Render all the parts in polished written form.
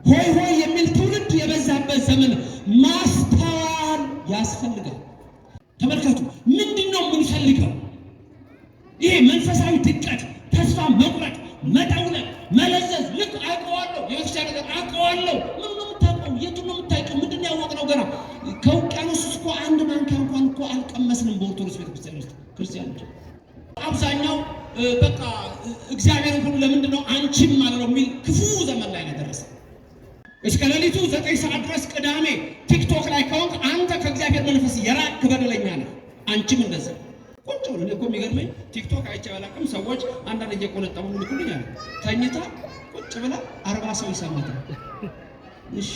ሆይ ሆይ የሚል ትውልድ የበዛበት ዘመን ማስተዋል ያስፈልጋል። ተመልከቱ፣ ምንድን ነው የምንፈልገው? ይሄ መንፈሳዊ ድቀት፣ ተስፋ መቁረጥ፣ መጠውለቅ፣ መለዘዝ። ልክ አውቀዋለሁ፣ የቤተክርስቲያን ነገር አውቀዋለሁ። ምን ነው የምታውቀው? የቱን ነው የምታውቀው? ምንድን ነው ያወቅነው? ገና ከውቅያኖስ ውስጥ እኮ አንድ ማንኪያ እንኳን እኮ አልቀመስንም። በኦርቶዶክስ ቤተክርስቲያን ውስጥ ክርስቲያኖች አብዛኛው በቃ እግዚአብሔርን ሁሉ ለምንድን ነው አንቺም ማለት ነው የሚል ክፉ ዘመን ላይ ነው የደረሰ። እስከ ሌሊቱ 9 ሰዓት ድረስ ቅዳሜ ቲክቶክ ላይ ከሆንክ አንተ ከእግዚአብሔር መንፈስ የራቅክ በደለኛ ነህ። አንቺም እንደዛ ቁጭ ብሎ። እኔ እኮ የሚገርመኝ ቲክቶክ አይቼ አላውቅም። ሰዎች አንዳንድ እየቆነጠሙ ልኩልኝ አለ። ተኝታ ቁጭ ብላ 40 ሰው ይሰማታል። እሺ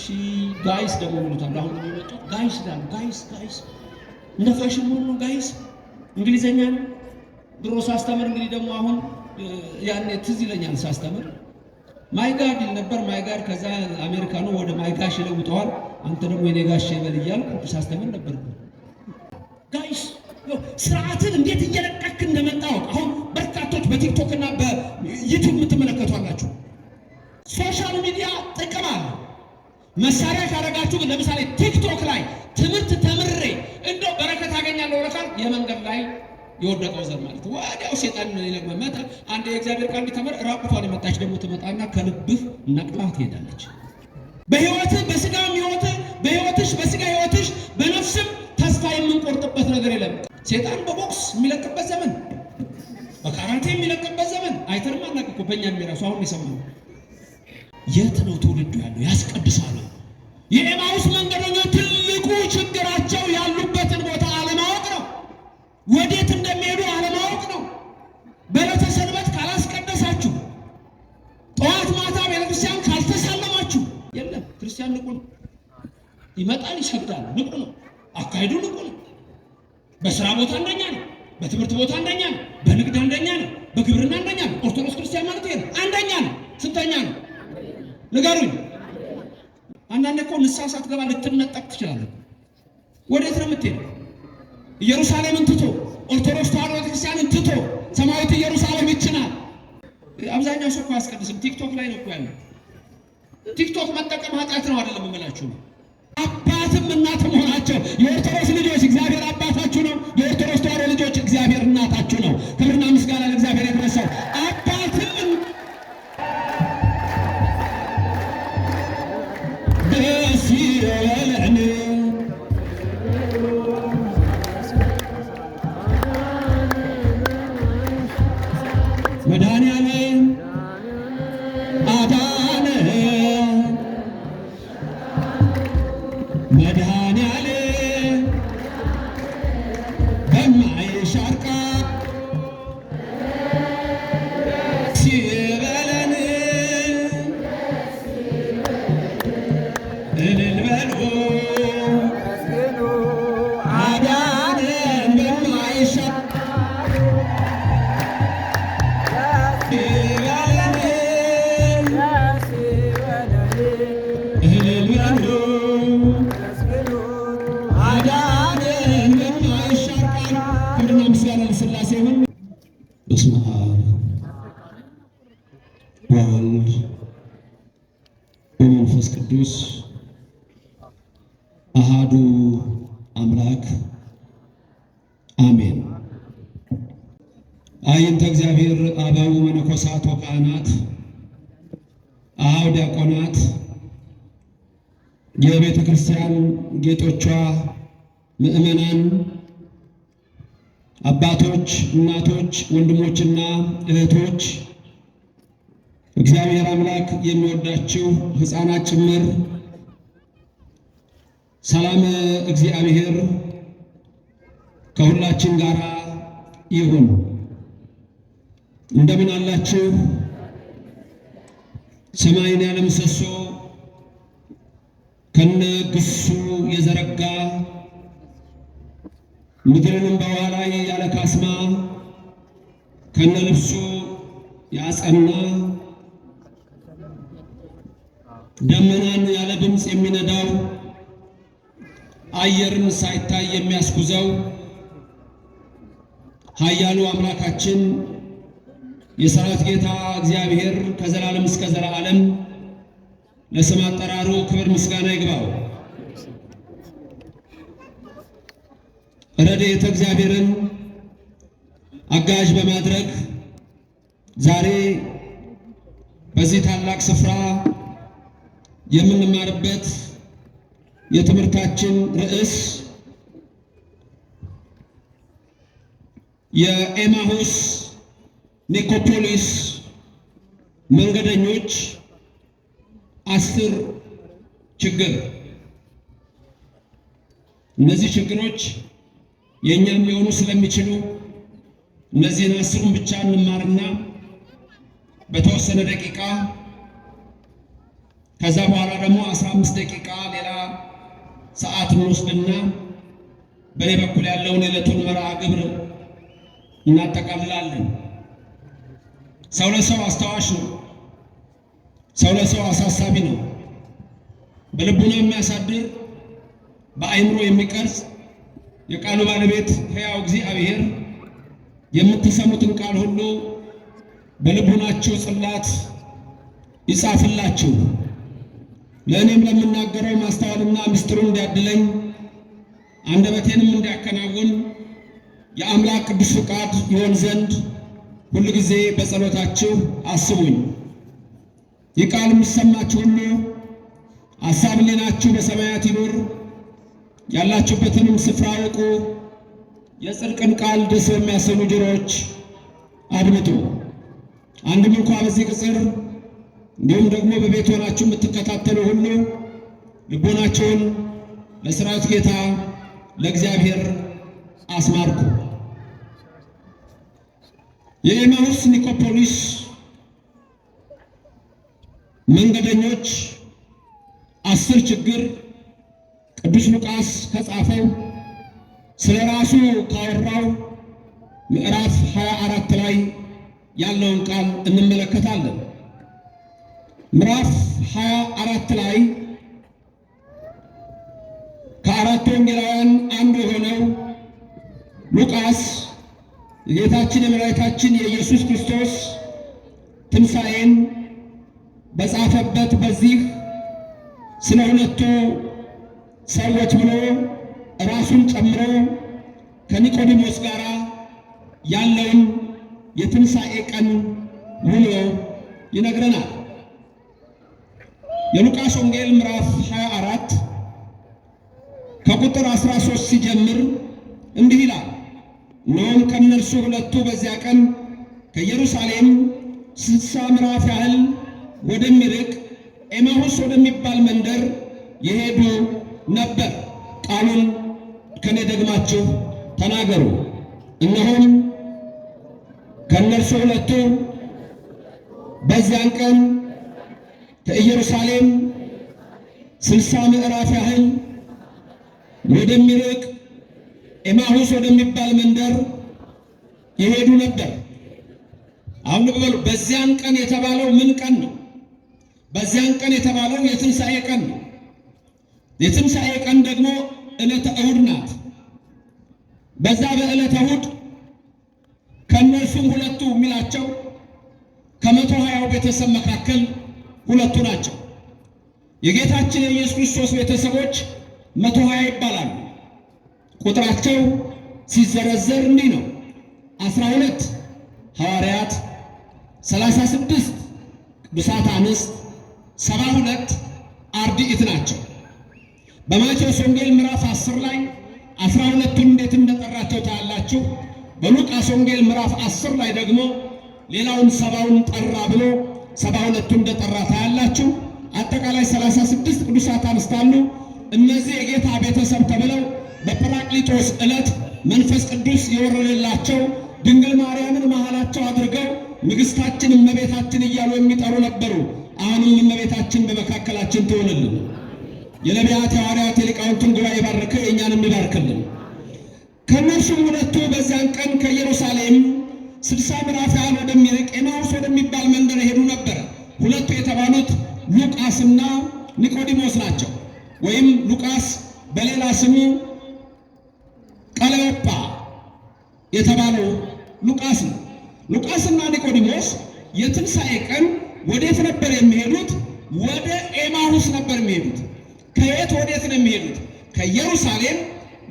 guys ደግሞ ይሉታል። አሁን የሚመጡት guys ይላሉ። Guys, guys እንደ ፋሽን መሆኑ ነው። Guys እንግሊዘኛ ነው። ድሮ ሳስተምር እንግዲህ ደግሞ አሁን ያኔ ትዝ ይለኛል ሳስተምር my God ይል ነበር። My God ከዛ አሜሪካኑ ወደ my gosh ይለውጠዋል። አንተ ደግሞ የኔ ጋሽ ይበል እያልኩ ሳስተምር ነበር። Guys፣ ስርዓትን እንዴት እየለቀክ እንደመጣው አሁን በርካቶች በቲክቶክ እና በዩቲዩብ የምትመለከቱ አላችሁ። Social media ጥቅም አለ። መሳሪያ ካረጋችሁ ግን ለምሳሌ ቲክቶክ ላይ ትምህርት ተምሬ እንደው በረከት አገኛለሁ ብለህ የመንገድ ላይ የወደቀው ዘር ማለት ወዲያው ሴጣን ይለመመጣ። አንድ የእግዚአብሔር ቃል እንዲተምር ራቁቷን የመጣች ደግሞ ትመጣና ከልብህ ነቅላ ትሄዳለች። በህይወትህ በስጋም ህይወትህ፣ በህይወትሽ በስጋ ህይወትሽ በነፍስም ተስፋ የምንቆርጥበት ነገር የለም። ሴጣን በቦክስ የሚለቅበት ዘመን፣ በካራቴ የሚለቅበት ዘመን አይተንም አናውቅ እኮ በእኛ የሚራሱ አሁን የሰማነው። የት ነው ትውልዱ ያለው? ያስቀድሳሉ። የኤማሁስ መንገደኞች ትልቁ ችግራቸው ያሉበትን ቦታ አለማወቅ ነው። ወዴት እንደሚሄዱ አለማወቅ ነው። በዕለተ ሰንበት ካላስቀደሳችሁ፣ ጠዋት ማታ ቤተክርስቲያን ካልተሳለማችሁ የለም። ክርስቲያን ንቁ ነው። ይመጣል፣ ይሰግዳል። ንቁ ነው። አካሄዱ ንቁ ነው። በስራ ቦታ አንደኛ ነው። በትምህርት ቦታ አንደኛ ነው። በንግድ አንደኛ ነው። በግብርና አንደኛ ነው። ኦርቶዶክስ ክርስቲያን ማለት ይሄ ነው። አንደኛ ነው። ስንተኛ ነው? ንገሩኝ። አንዳንድ እኮ ንስሐ ሳትገባ ልትነጠቅ ትችላለህ። ወዴት ነው የምትሄደው? ኢየሩሳሌምን ትቶ፣ ኦርቶዶክስ ተዋሕዶ ቤተክርስቲያንን ትቶ፣ ሰማያዊት ኢየሩሳሌም ይችናል። አብዛኛው ሰው እኮ አያስቀድስም። ቲክቶክ ላይ ነው እኮ ያለው። ቲክቶክ መጠቀም ኃጢአት ነው አይደለም የምላችሁ ነው። አባትም እናትም ሆናቸው የኦርቶዶክስ ልጆች እግዚአብሔር አባታችሁ ነው። የኦርቶዶክስ ተዋሕዶ ልጆች እግዚአብሔር እናታችሁ ነው። ክብርና ምስጋና ለእግዚአብሔር ይድረሰው። አባትም ደስ ይበለን። መድኃኔዓለም አዳነ፣ መድኃኔዓለም በማይሻር ቃል ይበለን፣ እልል በሉ፣ አዳነን በማይሻር ይበለን፣ እልል በሉ፣ አዳነን በማይሻር ቃል። ክብርና ምስጋና ለሥላሴ ይሁን። በስመ አብ ወወልድ ወመንፈስ ቅዱስ አሃዱ አምላክ አሜን። አይንተ እግዚአብሔር አበው መነኮሳት ወካህናት፣ አኀው ዲያቆናት፣ የቤተ ክርስቲያን ጌጦቿ ምእመናን፣ አባቶች፣ እናቶች፣ ወንድሞችና እህቶች፣ እግዚአብሔር አምላክ የሚወዳችሁ ሕፃናት ጭምር፣ ሰላም እግዚአብሔር ከሁላችን ጋር ይሁን። እንደምን አላችሁ? ሰማይን ያለ ምሰሶ ከነ ግሱ የዘረጋ፣ ምድርንም በውኃ ላይ ያለ ካስማ ከነ ልብሱ ያጸና፣ ደመናን ያለ ድምፅ የሚነዳው፣ አየርን ሳይታይ የሚያስጉዘው ኃያሉ አምላካችን የሰራዊት ጌታ እግዚአብሔር ከዘላለም እስከ ዘላለም ለስም አጠራሩ ክብር ምስጋና ይግባው። ረድኤተ እግዚአብሔርን አጋዥ በማድረግ ዛሬ በዚህ ታላቅ ስፍራ የምንማርበት የትምህርታችን ርዕስ የኤማሁስ ኒኮፖሊስ መንገደኞች 10 ችግር። እነዚህ ችግሮች የእኛም ሊሆኑ ስለሚችሉ እነዚህን 10ሩን ብቻ እንማርና በተወሰነ ደቂቃ ከዛ በኋላ ደግሞ 15 ደቂቃ ሌላ ሰዓት እንወስድና በእኔ በኩል ያለውን የዕለቱን መርሃ ግብር እናጠቃልላለን። ሰው ለሰው አስታዋሽ ነው። ሰው ለሰው አሳሳቢ ነው። በልቡና የሚያሳድር በአእምሮ የሚቀርጽ የቃሉ ባለቤት ሕያው እግዚአብሔር የምትሰሙትን ቃል ሁሉ በልቡናችሁ ጽላት ይጻፍላችሁ። ለእኔም ለምናገረው ማስተዋልና ምስጢሩን እንዲያድለኝ አንደበቴንም እንዲያከናውን የአምላክ ቅዱስ ፍቃድ ይሆን ዘንድ ሁል ጊዜ በጸሎታችሁ አስቡኝ። ይህ ቃል የሚሰማችሁ ሁሉ አሳብ ሕሊናችሁ በሰማያት ይኑር፣ ያላችሁበትንም ስፍራ እወቁ። የጽድቅን ቃል ደስ በሚያሰኙ ጆሮዎች አድምጡ። አንድም እንኳ በዚህ ቅጽር እንዲሁም ደግሞ በቤት ሆናችሁ የምትከታተሉ ሁሉ ልቦናችሁን ለሠራዊት ጌታ ለእግዚአብሔር አስማርኩ። የኤማሁስ ኒኮፖሊስ መንገደኞች 10 ችግር ቅዱስ ሉቃስ ከጻፈው ስለ ራሱ ካወራው ምዕራፍ 24 ላይ ያለውን ቃል እንመለከታለን። ምዕራፍ 24 ላይ ከአራቱ ወንጌላውያን አንዱ የሆነው ሉቃስ የጌታችን የመድኃኒታችን የኢየሱስ ክርስቶስ ትንሣኤን በጻፈበት በዚህ ስለ ሁለቱ ሰዎች ብሎ ራሱን ጨምሮ ከኒቆዲሞስ ጋር ያለውን የትንሣኤ ቀን ውሎ ይነግረናል። የሉቃስ ወንጌል ምዕራፍ 24 ከቁጥር 13 ሲጀምር እንዲህ ይላል። እነሆም ከእነርሱ ሁለቱ በዚያ ቀን ከኢየሩሳሌም 60 ምዕራፍ ያህል ወደሚርቅ ኤማሁስ ወደሚባል መንደር የሄዱ ነበር። ቃሉን ከኔ ደግማችሁ ተናገሩ። እነሆም ከእነርሱ ሁለቱ በዚያን ቀን ከኢየሩሳሌም 60 ምዕራፍ ያህል ወደሚርቅ ኤማሁስ ወደሚባል መንደር የሄዱ ነበር። አሁን ልብ በሉ። በዚያን ቀን የተባለው ምን ቀን ነው? በዚያን ቀን የተባለው የትንሣኤ ቀን ነው። የትንሣኤ ቀን ደግሞ ዕለተ እሑድ ናት። በዛ በዕለተ እሑድ ከእነርሱም ሁለቱ የሚላቸው ከ120 ቤተሰብ መካከል ሁለቱ ናቸው። የጌታችን የኢየሱስ ክርስቶስ ቤተሰቦች 120 ይባላሉ። ቁጥራቸው ሲዘረዘር እንዲህ ነው፦ 12 ሐዋርያት፣ 36 ቅዱሳት አንስት፣ 72 አርድእት ናቸው። በማቴዎስ ወንጌል ምዕራፍ 10 ላይ 12ቱን እንዴት እንደጠራቸው ታያላችሁ። በሉቃስ ወንጌል ምዕራፍ 10 ላይ ደግሞ ሌላውን 70ውን ጠራ ብሎ 72ቱን እንደጠራ ታያላችሁ። አጠቃላይ 36 ቅዱሳት አንስት አሉ። እነዚህ የጌታ ቤተሰብ ተብለው በጰራቅሊጦስ ዕለት መንፈስ ቅዱስ የወረደላቸው ድንግል ማርያምን መሃላቸው አድርገው ንግሥታችን እመቤታችን እያሉ የሚጠሩ ነበሩ። አሁንም እመቤታችን በመካከላችን ትሆንልን። የነቢያት የሐዋርያት የሊቃውንቱን ጉባኤ ባረከ፣ የእኛንም ይባርክልን። ከእነርሱም ሁለቱ በዚያን ቀን ከኢየሩሳሌም 60 ምዕራፍ ያህል ወደሚርቅ ኤማሁስ ወደሚባል መንደር ሄዱ ነበር። ሁለቱ የተባሉት ሉቃስና ኒቆዲሞስ ናቸው። ወይም ሉቃስ በሌላ ስሙ ቀለዮጳ የተባለው ሉቃስ ነው። ሉቃስና ኒቆዲሞስ የትንሣኤ ቀን ወዴት ነበር የሚሄዱት? ወደ ኤማሁስ ነበር የሚሄዱት። ከየት ወዴት ነው የሚሄዱት? ከኢየሩሳሌም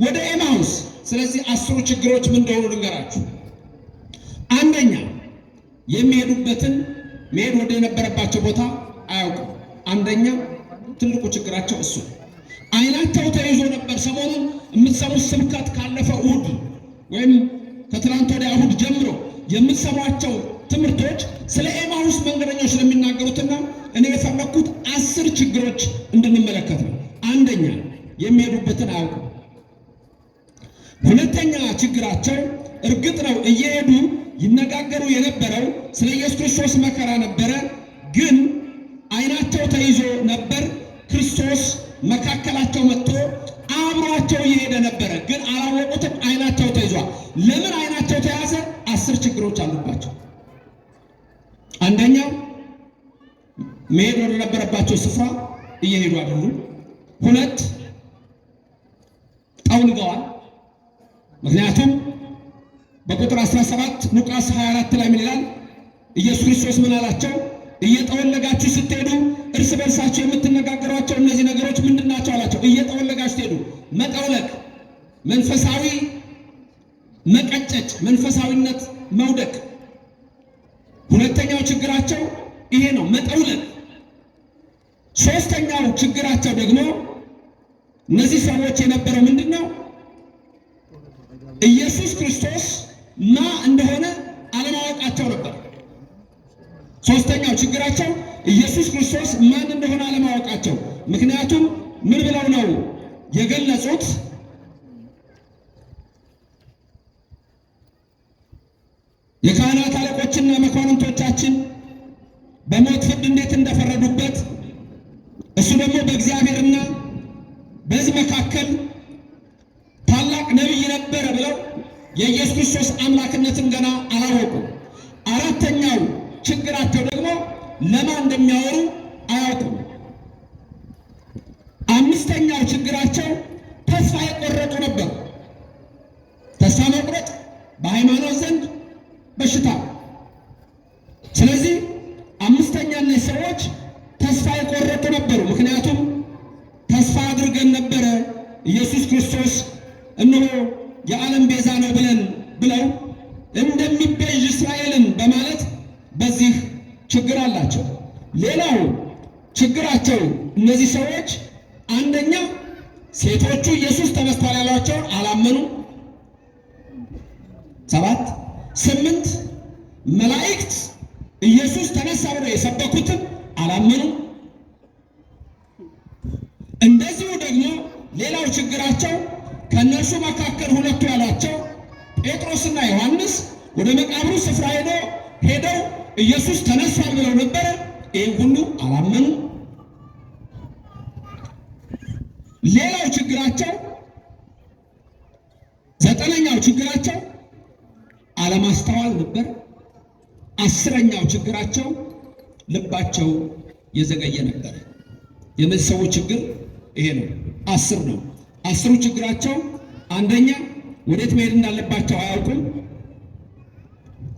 ወደ ኤማሁስ። ስለዚህ 10 ችግሮች ምን እንደሆኑ ልንገራችሁ። አንደኛ የሚሄዱበትን መሄድ ወደ ነበረባቸው ቦታ አያውቁም። አንደኛ ትልቁ ችግራቸው እሱ። አይናቸው ተይዞ ነበር። ሰሞኑን የምትሰሙት ስብከት ካለፈ እሑድ ወይም ከትላንት ወዲያ እሑድ ጀምሮ የምትሰሟቸው ትምህርቶች ስለ ኤማሁስ መንገደኞች ስለሚናገሩትና እኔ የፈለኩት 10 ችግሮች እንድንመለከት ነው። አንደኛ የሚሄዱበትን አያውቁም። ሁለተኛ ችግራቸው እርግጥ ነው እየሄዱ ይነጋገሩ የነበረው ስለ ኢየሱስ ክርስቶስ መከራ ነበረ፣ ግን አይናቸው ተይዞ ነበር። ክርስቶስ መካከላቸው መጥቶ አብሯቸው እየሄደ ነበረ፣ ግን አላወቁትም። አይናቸው ተይዟል። ለምን አይናቸው ተያዘ? 10 ችግሮች አሉባቸው። አንደኛው መሄድ ወደ ነበረባቸው ስፍራ እየሄዱ አይደሉም። ሁለት ጠውልገዋል። ምክንያቱም በቁጥር 17 ሉቃስ 24 ላይ ምን ይላል? ኢየሱስ ክርስቶስ ምን አላቸው? እየጠወለጋችሁ ስትሄዱ እርስ በርሳችሁ የምትነጋገሯቸው እነዚህ ነገሮች ምንድን ናቸው አላቸው። እየጠወለጋችሁ ስትሄዱ፣ መጠውለግ መንፈሳዊ መቀጨጭ፣ መንፈሳዊነት መውደቅ። ሁለተኛው ችግራቸው ይሄ ነው፣ መጠውለግ። ሶስተኛው ችግራቸው ደግሞ እነዚህ ሰዎች የነበረው ምንድነው? ኢየሱስ ክርስቶስ ማ እንደሆነ አለማወቃቸው ነበር። ሶስተኛው ችግራቸው ኢየሱስ ክርስቶስ ማን እንደሆነ አለማወቃቸው። ምክንያቱም ምን ብለው ነው የገለጹት? የካህናት አለቆችና መኳንንቶቻችን በሞት ፍርድ እንዴት እንደፈረዱበት እሱ ደግሞ በእግዚአብሔርና በሕዝብ መካከል ታላቅ ነቢይ ነበረ ብለው የኢየሱስ ክርስቶስ አምላክነትን ገና አላወቁም። አራተኛው ችግራቸው ደግሞ ለማን እንደሚያወሩ አያውቁም። አምስተኛው ችግራቸው ተስፋ የቆረጡ ነበሩ። ተስፋ መቁረጥ በሃይማኖት ዘንድ በሽታ። ስለዚህ አምስተኛ እነዚህ ሰዎች ተስፋ የቆረጡ ነበሩ። ምክንያቱም ተስፋ አድርገን ነበረ ኢየሱስ ክርስቶስ እነሆ የዓለም ቤዛ ነው ብለን ብለው እንደሚቤዥ እስራኤልን በማለት በዚህ ችግር አላቸው። ሌላው ችግራቸው እነዚህ ሰዎች አንደኛ ሴቶቹ ኢየሱስ ተነስቷል ያሏቸውን አላመኑ። 7 8 መላእክት ኢየሱስ ተነሳ ብለው የሰበኩትን አላመኑ። እንደዚሁ ደግሞ ሌላው ችግራቸው ከነርሱ መካከል ሁለቱ ያላቸው ጴጥሮስና ዮሐንስ ወደ መቃብሩ ስፍራ ሄደው ኢየሱስ ተነስቷል ብለው ነበረ። ይሄን ሁሉ አላመኑ። ሌላው ችግራቸው 9ኛው ችግራቸው አለማስተዋል ነበር። 10ኛው ችግራቸው ልባቸው የዘገየ ነበር። የነዚህ ሰዎች ችግር ይሄ ነው። 10 ነው። 10ሩ ችግራቸው አንደኛ ወዴት መሄድ እንዳለባቸው አያውቁም።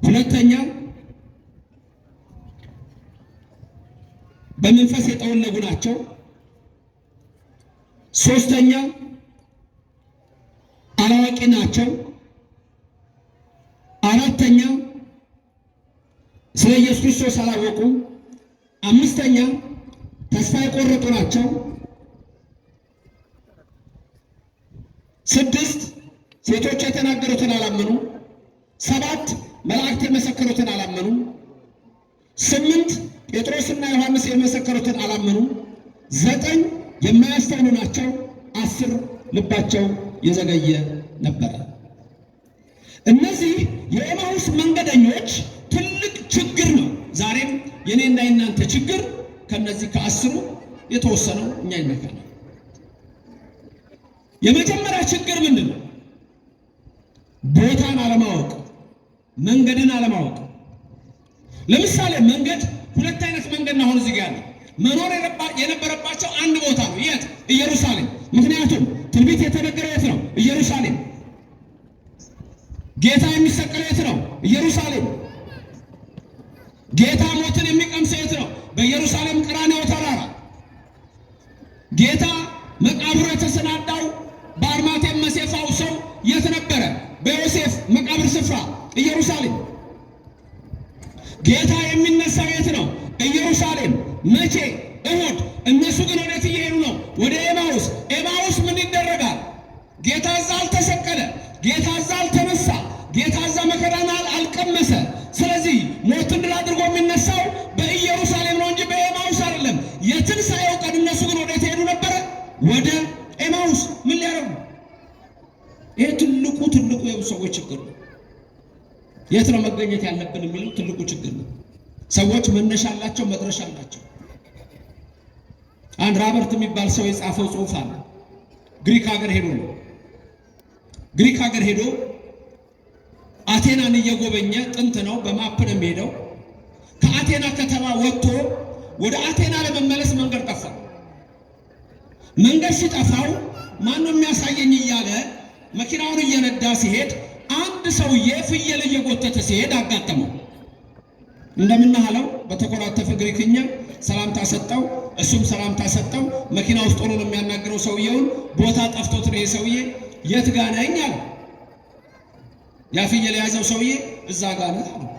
ሁለተኛ በመንፈስ የጠወለጉ ናቸው። ሶስተኛ አላዋቂ ናቸው። አራተኛ ስለ ኢየሱስ ክርስቶስ አላወቁም። አምስተኛ ተስፋ የቆረጡ ናቸው። 6 ሴቶች የተናገሩትን አላመኑ። 7 መላእክት የመሰከሩትን አላመኑ። 8 ጴጥሮስና ዮሐንስ የመሰከሩትን አላመኑ። 9 የማያስተውሉ ናቸው። 10 ልባቸው የዘገየ ነበረ። እነዚህ የኤማሁስ መንገደኞች ትልቅ ችግር ነው። ዛሬም የኔና የናንተ ችግር ከነዚህ ከ10ሩ የተወሰነው እኛ ይነካል። የመጀመሪያ ችግር ምንድነው? ቦታን አለማወቅ፣ መንገድን አለማወቅ። ለምሳሌ መንገድ ሁለት አይነት መንገድ ነው አሁን እዚህ ጋር ያለው። መኖር የነበረባቸው አንድ ቦታ ነው። የት? ኢየሩሳሌም። ምክንያቱም ትንቢት የተነገረው የት ነው? ኢየሩሳሌም። ጌታ የሚሰቀለው የት ነው? ኢየሩሳሌም። ጌታ ሞትን የሚቀምሰው የት ነው? በኢየሩሳሌም ቀራንዮ ተራራ። ጌታ መቃብሩ የተሰናዳው በአርማቴም መሴፋው ሰው የት ነበረ? በዮሴፍ መቃብር ስፍራ ኢየሩሳሌም። ጌታ የሚነሳው የት ነው? ኢየሩሳሌም። መቼ? እሁድ። እነሱ ግን ወዴት እየሄዱ ነው? ወደ ኤማውስ። ኤማውስ ምን ይደረጋል? ጌታ እዛ አልተሰቀለ፣ ጌታ እዛ አልተነሳ፣ ጌታ እዛ መከራን አልቀመሰ። ስለዚህ ሞትን ድል አድርጎ የሚነሳው በኢየሩሳሌም ነው እንጂ በኤማውስ አይደለም። የትንሣኤው ቀን እነሱ ግን ወዴት ሄዱ ነበረ? ወደ ኤማውስ። ምን ሊያደርጉ? ይሄ ትልቁ ትልቁ የብዙ ሰዎች ችግር ነው። የት ነው መገኘት ያለብን የሚለው ትልቁ ችግር ነው። ሰዎች መነሻ አላቸው፣ መድረሻ አላቸው። አንድ ራበርት የሚባል ሰው የጻፈው ጽሑፍ አለ። ግሪክ ሀገር ሄዶ ነው። ግሪክ ሀገር ሄዶ አቴናን እየጎበኘ ጥንት ነው፣ በ map ነው የሚሄደው። ከአቴና ከተማ ወጥቶ ወደ አቴና ለመመለስ መንገድ ጠፋ። መንገድ ሲጠፋው ማነው የሚያሳየኝ እያለ መኪናውን እየነዳ ሲሄድ አንድ ሰውዬ ፍየል እየጎተተ ሲሄድ አጋጠመው። እንደምናለው በተኮላተፈ ግሪክኛ ሰላምታ ሰጠው፣ እሱም ሰላምታ ሰጠው። መኪና ውስጥ ሆኖ ነው የሚያናግረው ሰውየውን። ቦታ ጠፍቶት ነው ይሄ ሰውዬ። የት ጋ ነኝ አለው። ያ ፍየል የያዘው ሰውዬ እዛ ጋ ነህ አለው።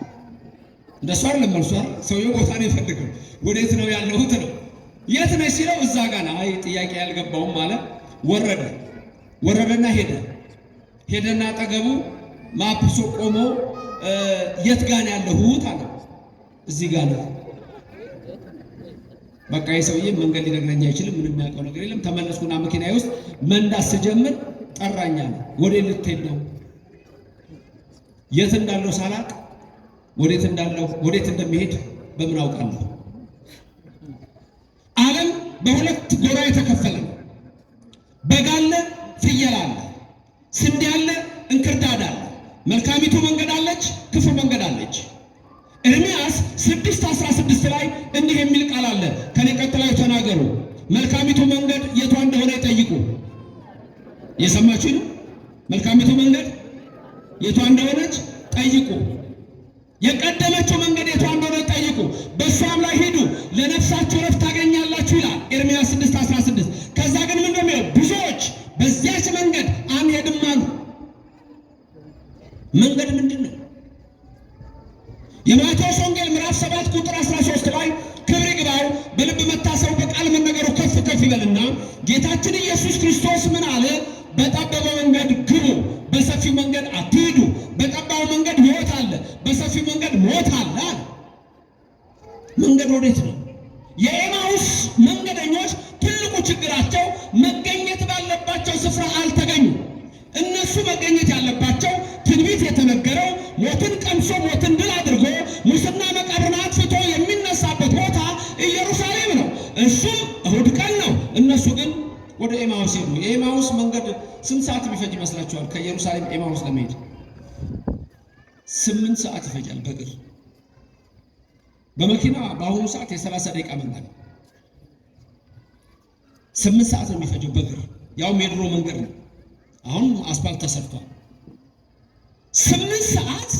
እንደሱ አይደለም መልሱ። ሰውየው ቦታ ነው የፈልገው። ወዴት ነው ያለሁት ነው። የት ነህ ሲለው እዛ ጋ ነህ። አይ ጥያቄ ያልገባውም አለ። ወረደ ወረደና ሄደ ሄደና አጠገቡ ማፕሶ ቆሞ የት ጋ ነው ያለሁት አለው። እዚህ ጋ ነው። በቃ የሰውዬ መንገድ ሊነግረኝ አይችልም፣ ምንም የሚያውቀው ነገር የለም። ተመለስኩና መኪናዬ ውስጥ መንዳት ስጀምር ጠራኛ ነው። ወዴት ልትሄድ ነው? የት እንዳለው ሳላቅ ወዴት እንዳለው ወዴት እንደሚሄድ በምን አውቃለሁ? ዓለም በሁለት ጎራ የተከፈለ ነው። በግ አለ፣ ፍየል አለ፣ ስንዴ አለ፣ እንክርዳድ አለ። መልካሚቱ መንገድ አለች፣ ክፉ መንገድ አለች። ኤርምያስ 6:16 ላይ እንዲህ የሚል ቃል አለ። ከኔ ቀጥላችሁ ተናገሩ። መልካሚቱ መንገድ የቷ እንደሆነ ይጠይቁ። የሰማችሁ ነው። መልካሚቱ መንገድ የቷ እንደሆነች ጠይቁ። የቀደመችው መንገድ የቷ እንደሆነ ጠይቁ፣ በእሷም ላይ ሂዱ፣ ለነፍሳችሁ ረፍት ታገኛላችሁ ይላል ኤርምያስ 6:16። ከዛ ግን ምን ነው? ብዙዎች በዚያች መንገድ አንሄድም አሉ። መንገድ ምንድን ነው? የማቴዎስ ወንጌል ምዕራፍ 7 ቁጥር 13 ላይ ክብር ይግባው በልብ መታሰቡ በቃል መነገሩ ከፍ ከፍ ይበልና ጌታችን ኢየሱስ ክርስቶስ ምን አለ? በጠበበው መንገድ ግቡ፣ በሰፊው መንገድ አትሂዱ። በጠባቡ መንገድ ሕይወት አለ፣ በሰፊው መንገድ ሞት አለ አለ። መንገድ ወዴት ነው? የኤማውስ መንገደኞች ትልቁ ችግራቸው መገኘት ባለባቸው ስፍራ አልተገኙም። እነሱ መገኘት ያለባቸው ትንቢት የተነገረው ሞትን ቀምሶ ሞትን ድል አድርጎ ሙስና መቃብርን አጥፍቶ የሚነሳበት ቦታ ኢየሩሳሌም ነው። እሱም እሁድ ቀን ነው። እነሱ ግን ወደ ኤማውስ ሄዱ። የኤማውስ መንገድ ስንት ሰዓት የሚፈጅ ይመስላችኋል? ከኢየሩሳሌም ኤማውስ ለመሄድ 8 ሰዓት ይፈጃል በእግር። በመኪና በአሁኑ ሰዓት የ30 ደቂቃ መንገድ ነው። 8 ሰዓት ነው የሚፈጀው በእግር፣ ያውም የድሮ መንገድ ነው። አሁን አስፋልት ተሰርቷል። 8 ሰዓት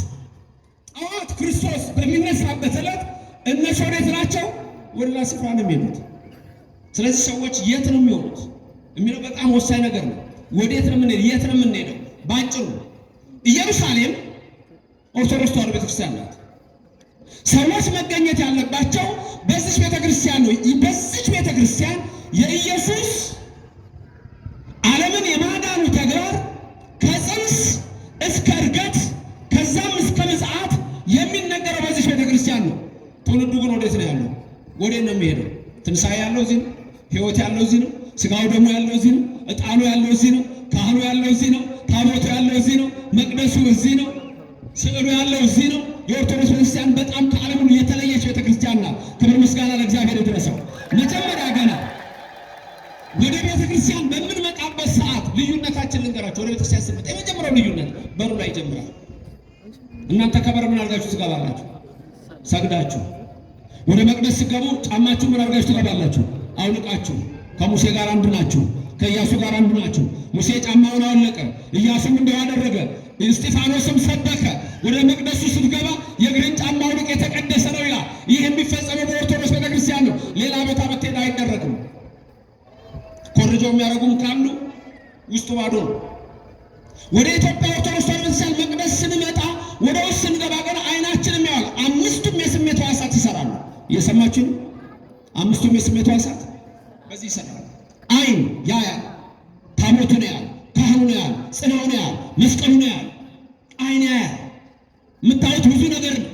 ጠዋት ክርስቶስ በሚነሳበት ዕለት እነሱ ወዴት ናቸው? ወደ ሌላ ስፍራ ነው የሚሄዱት። ስለዚህ ሰዎች የት ነው የሚሆኑት የሚለው በጣም ወሳኝ ነገር ነው። ወዴት ነው የምንሄደው? የት ነው የምንሄደው? ባጭሩ ኢየሩሳሌም ኦርቶዶክስ ተዋሕዶ ቤተክርስቲያን ናት። ሰዎች መገኘት ያለባቸው በዚች ቤተክርስቲያን ነው። በዚች ቤተክርስቲያን የኢየሱስ ዓለምን የማዳኑ ተግባር ከጽንስ እስከ እርገት ከዛም እስከ ምጽአት የሚነገረው በዚች ቤተክርስቲያን ነው። ትውልዱ ግን ወዴት ነው ያለው? ወዴት ነው የሚሄደው? ትንሣኤ ያለው እዚህ ነው። ሕይወት ያለው እዚህ ነው። ስጋው ደግሞ ያለው እዚህ ነው። ዕጣኑ ያለው እዚህ ነው። ካህኑ ያለው እዚህ ነው። ታቦቱ ያለው እዚህ ነው። መቅደሱ እዚህ ነው። ስዕሉ ያለው እዚህ ነው። የኦርቶዶክስ ቤተክርስቲያን በጣም ከዓለም ሁሉ የተለየች ቤተክርስቲያን ናት። ክብር ምስጋና ለእግዚአብሔር ይድረሰው። መጀመሪያ ገና ወደ ቤተክርስቲያን በምንመጣበት ሰዓት ልዩነታችን ልንገራችሁ። ወደ ቤተክርስቲያን ስንመጣ የመጀመሪያው ልዩነት በሩ ላይ ይጀምራል። እናንተ ከበር ምን አድርጋችሁ ትገባላችሁ? ሰግዳችሁ። ወደ መቅደስ ስትገቡ ጫማችሁ ምን አድርጋችሁ ትገባላችሁ? አውልቃችሁ። ከሙሴ ጋር አንድ ናችሁ። ከኢያሱ ጋር አንድ ናችሁ። ሙሴ ጫማውን አወለቀ፣ ኢያሱም እንዲሁ አደረገ። እስጢፋኖስም ሰበከ። ወደ መቅደሱ ስትገባ የእግርን ጫማ አውልቅ የተቀደሰ ነው ይላል። ይህ የሚፈጸመው በኦርቶዶክስ ቤተክርስቲያን ነው። ሌላ ቦታ ብትሄድ አይደረግም። ኮርጀው የሚያደርጉም ካሉ ውስጡ ባዶ ነው። ወደ ኢትዮጵያ ኦርቶዶክስ ተዋሕዶ ቤተክርስቲያን መቅደስ ስንመጣ ወደ ውስጥ ስንገባ ግን አይናችንም ያዋል አምስቱም የስሜት ሕዋሳት ይሰራሉ። እየሰማችሁ ነው? አምስቱም የስሜት ሕዋሳት በዚህ ይሰራሉ። አይን ያያል፣ ታቦቱን ያያል፣ ካህኑን ያያል፣ ጽናውን ያያል፣ መስቀሉን ያያል። አይን ያያል። የምታዩት ብዙ ነገር ነው።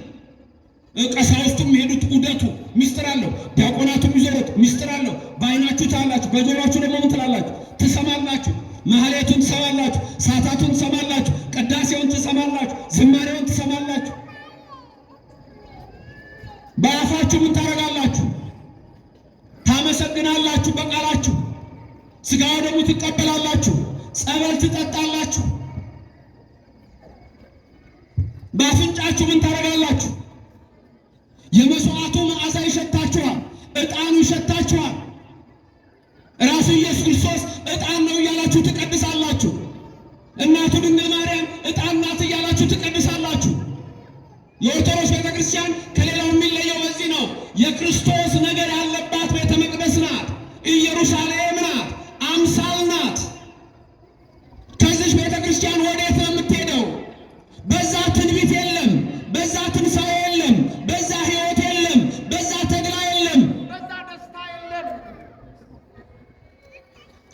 ቀሳውስቱም የሚሄዱት ዑደቱ ሚስጥር አለው። ዲያቆናቱ የሚዞሩት ሚስጥር አለው። በአይናችሁ ታያላችሁ፣ በጆሮአችሁ ደግሞ ምን ትላላችሁ? ትሰማላችሁ። ማህሌቱን ትሰማላችሁ፣ ሰዓታቱን ትሰማላችሁ፣ ቅዳሴውን ትሰማላችሁ፣ ዝማሬውን ትሰማላችሁ። በአፋችሁ ምን ታደርጋላችሁ? ታመሰግናላችሁ። በቃላችሁ ሥጋ ወደሙ ትቀበላላችሁ፣ ጸበል ትጠጣላችሁ። በአፍንጫችሁ ምን ታደርጋላችሁ? የመስዋዕቱ መዓዛ ይሸታችኋል፣ ዕጣኑ ይሸታችኋል። ራሱ ኢየሱስ ክርስቶስ ዕጣን ነው እያላችሁ ትቀድሳላችሁ። እናቱ ድንግል ማርያም ዕጣን ናት እያላችሁ ትቀድሳላችሁ። የኦርቶዶክስ ቤተክርስቲያን ከሌላው የሚለየው በዚህ ነው። የክርስቶስ ነገር ያለባት ቤተ መቅደስ ናት። ኢየሩሳሌም ናት፣ አምሳል ናት። ከዚች ቤተክርስቲያን ወዴት ነው የምትሄደው? በዛ ትንቢት የለም፣ በዛ ትንሣኤ የለም፣ በዛ ሕይወት የለም፣ በዛ ተድላ የለም።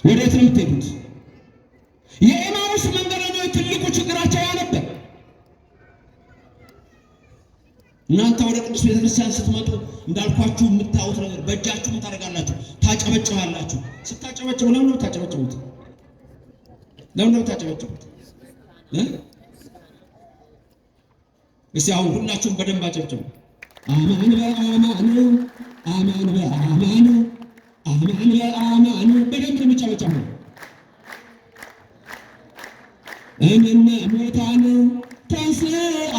ወዴት ነው የምትሄዱት? የኤማሁስ መንገደኞች ትልቁ ችግራቸው ያ ነበር። እናንተ ወደ ቅዱስ ቤተክርስቲያን ስትመጡ እንዳልኳችሁ የምታዩት ነገር በእጃችሁ ምን ታደርጋላችሁ? ታጨበጭባላችሁ። ስታጨበጭቡ ለምን ነው የምታጨበጭቡት? ለምን ነው የምታጨበጭቡት? እስቲ አሁን ሁላችሁም በደንብ አጨብጭቡ። አማን በአማን አማን በአማን አማን በአማን በደንብ ነው የሚጨበጨበው። እምነ ሙታን ተንሥአ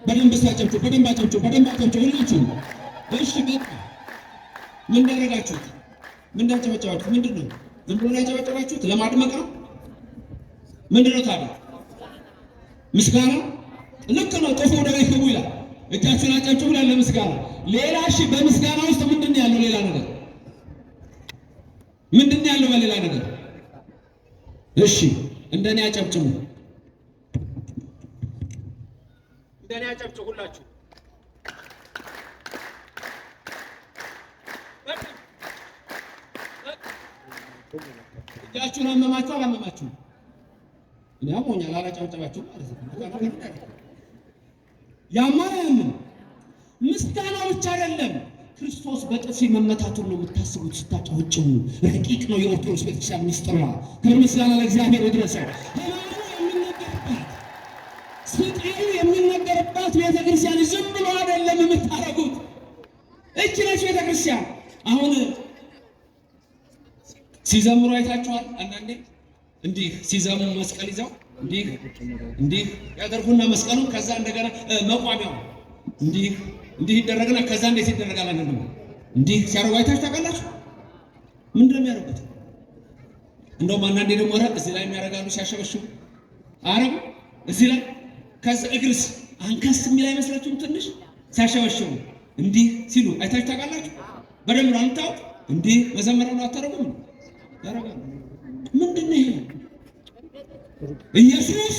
በደንብ አጨብጭቡ፣ በደንብ አጨብጭቡ፣ በደንብ አጨብጭቡ ሁላችሁ። እሺ በቃ ምን እንዳደረጋችሁት? ምን እንዳጨበጨባችሁት? ምንድን ነው? ዝም ብሎ ነው ያጨበጨባችሁት? ለማድመቅ ነው? ምንድን ነው ታዲያ? ምስጋና ልክ ነው። ጥፉ ወደ ይክቡ ይላል። እጃችሁን አጨብጭቡ ይላል ለምስጋና። ሌላ እሺ፣ በምስጋና ውስጥ ምንድን ነው ያለው? ሌላ ነገር ምንድን ነው ያለው? በሌላ ነገር እሺ፣ እንደኔ አጨብጭቡ፣ እንደኔ አጨብጭቡ ሁላችሁ። እጃችሁን አመማችሁ አላመማችሁ? እኔ አሞኛል። አላጨበጨባችሁም ማለት ነው። ያማ ያምን ምስጋና ብቻ አይደለም። ክርስቶስ በጥፊ መመታቱን ነው የምታስቡት ስታጨበጭቡ። ረቂቅ ነው የኦርቶዶክስ ቤተክርስቲያን ምስጢሯ። ክብር ምስጋና ለእግዚአብሔር ይድረሰው። ሕማሙ የሚነገርባት ስቃዩ የሚነገርባት ቤተክርስቲያን ዝም ብሎ አይደለም የምታረጉት። እች ነች ቤተክርስቲያን። አሁን ሲዘምሩ አይታችኋል። አንዳንዴ እንዲህ ሲዘሙ መስቀል ይዘው እንዲህ እንዲህ ያደርጉና መስቀሉን ከዛ እንደገና መቋሚያው እንዲህ እንዲህ ይደረግና ከዛ እንዴት ይደረጋል? አንዳንድ ደግሞ እንዲህ ሲያደርጉ አይታችሁ ታውቃላችሁ? ምንድን ነው የሚያደርጉት? እንደውም አንዳንዴ ደግሞ ኧረ እዚህ ላይ የሚያደርጋሉ ሲያሸበሽቡ አረጉ እዚህ ላይ ከዛ እግርስ አንከስ የሚል አይመስላችሁም? ትንሽ ሲያሸበሽቡ እንዲህ ሲሉ አይታችሁ ታውቃላችሁ? በደንብ ነው የምታውቁት። እንዲህ መዘመሪያ ነው አታደርጉም? ያደርጋሉ። ምንድን ነው ይሄ? ኢየሱስ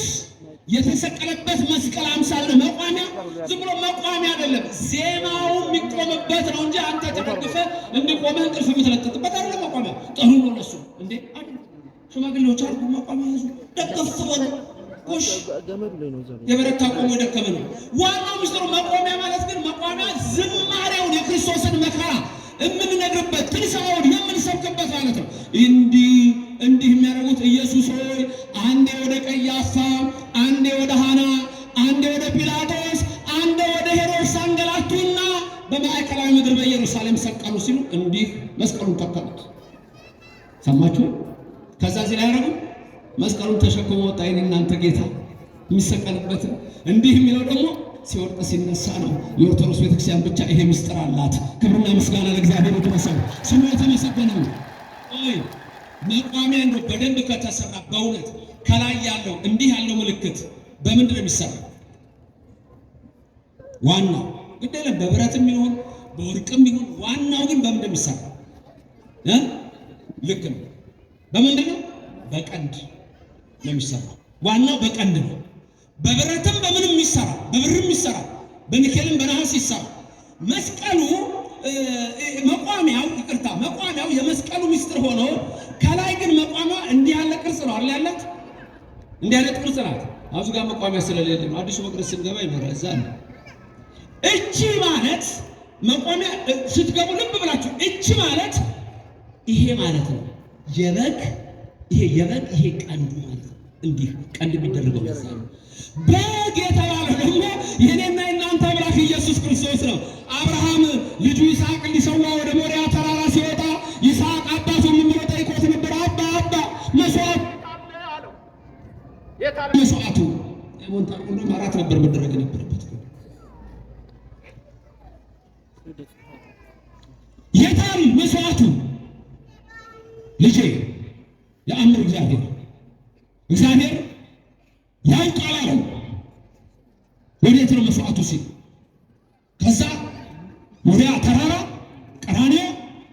የተሰቀለበት መስቀል አምሳል ነው። መቋሚያ ዝም ብሎ መቋሚያ አይደለም፣ ዜማው የሚቆምበት ነው እንጂ አንተ ተደግፈ እንዲቆምህ እንቅልፍ የምትለጥጥበት አይደለም። መቋሚያ ጥሩ ነው ለሱ እንዴ አይደል? ሽማግሌዎች አድርጉ መቋሚያ ያዙ፣ ደገፍ በሉ። ጎሽ የበረታ ቆሞ የደከመ ነው። ዋናው ምስጢሩ መቆሚያ ማለት ግን መቋሚያ ዝማሬውን የክርስቶስን መከራ የምንነግርበት ትንሣኤውን የምንሰብክበት ማለት ነው። እንዲህ እንዲህ የሚያደርጉት ኢየሱስ ሆይ አንዴ ወደ ቀያፋ፣ አንዴ ወደ ሐና፣ አንዴ ወደ ጲላጦስ፣ አንዴ ወደ ሄሮድስ አንገላቱና በማዕከላዊ ምድር በኢየሩሳሌም ሰቀሉ ሲሉ እንዲህ መስቀሉን ተከሉት። ሰማችሁ? ከዛ እዚህ ላይ ያደረጉ መስቀሉን ተሸክሞ ወጣ። የእኔ እናንተ ጌታ የሚሰቀልበትን እንዲህ የሚለው ደግሞ ሲወድቅ ሲነሳ ነው። የኦርቶዶክስ ቤተክርስቲያን ብቻ ይሄ ምስጢር አላት። ክብርና ምስጋና ለእግዚአብሔር ይድረሰው፣ ስሙ የተመሰገነ ነው። ቆይ መቋሚያ እንደው በደንብ ከተሰራ በእውነት ከላይ ያለው እንዲህ ያለው ምልክት በምንድን ነው የሚሰራው? ዋናው ግድ የለም በብረትም ይሁን በወርቅም ይሁን ዋናው ግን በምንድን ነው የሚሰራው? ልክ ነው። በምንድን ነው? በቀንድ ነው የሚሰራው። ዋናው በቀንድ ነው። በብረትም በምንም ይሰራ፣ በብርም ይሰራ፣ በኒኬልም በነሐስ ይሰራ። መስቀሉ መቋሚያው፣ ይቅርታ፣ መቋሚያው የመስቀሉ ምስጢር ሆኖ ከላይ ግን መቋሚያው እንዲህ ያለ ቅርጽ ነው አይደል ያላት? እንዲህ አይነት ቅርጽ ናት። አሁን ጋር መቋሚያ ስለሌለ ነው። አዲሱ መቅደስ ስንገባ ይኖራል፣ እዛ ነው። እቺ ማለት መቋሚያ ስትገቡ ልብ ብላችሁ እቺ ማለት ይሄ ማለት ነው። የበግ ይሄ የበግ ይሄ ቀንዱ ማለት ነው። እንዲህ ቀንድ የሚደረገው ለዛ ነው። በግ የተባለው ደግሞ የኔና የእናንተ አምላክ ኢየሱስ ክርስቶስ ነው። አብርሃም ልጁ ይስሐቅ ሊሰዋ ወደ ሞሪያ ተራራ ሲወጣ ይስሐቅ አባቱ ምን ብሎ ጠይቆት ነበር? አባ አባ፣ መስዋዕቱ መስዋዕቱ እንደውም አራት ነበር መደረግ የነበረበት። የታል መስዋዕቱ? ልጄ የአምር እግዚአብሔር እግዚአብሔር ያውቃል አለው። ወዴት ነው መስዋዕቱ ሲል ከዛ ወዲያ ተራራ ቀራንዮ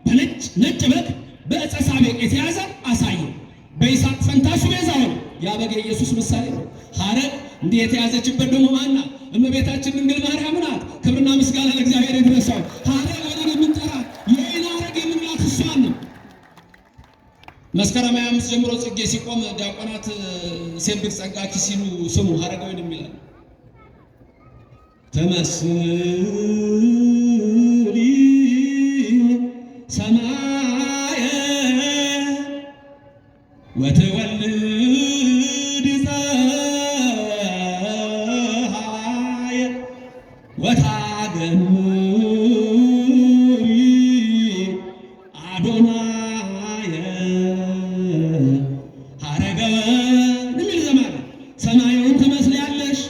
በነጭ ነጭ በግ በዕፀ ሳቤቅ የተያዘ አሳየው። በይስሐቅ ፈንታ እሱ ቤዛ ሆነ። ያ በግ የኢየሱስ ምሳሌ ነው። ሐረግ እንዲህ የተያዘችበት ደግሞ ማናት? እመቤታችን ድንግል ማርያም ናት። ክብርና ምስጋና ለእግዚአብሔር ይድረሰው። ሐረግ ብለን የምንጠራት የወይን ሐረግ የምንላት እሷን ነው። መስከረም 25 ጀምሮ ጽጌ ሲቆም ዲያቆናት ሴብክ ጸጋኪ ሲሉ ስሙ ሐረገ ወይን የሚላል ተመስሊ ሰማየ ወትወልድ ፀሐየ ወታገምሪ አዶናየ ሐረገ ወይን የሚል ዘማሪ ሰማዩን ትመስያለሽ፣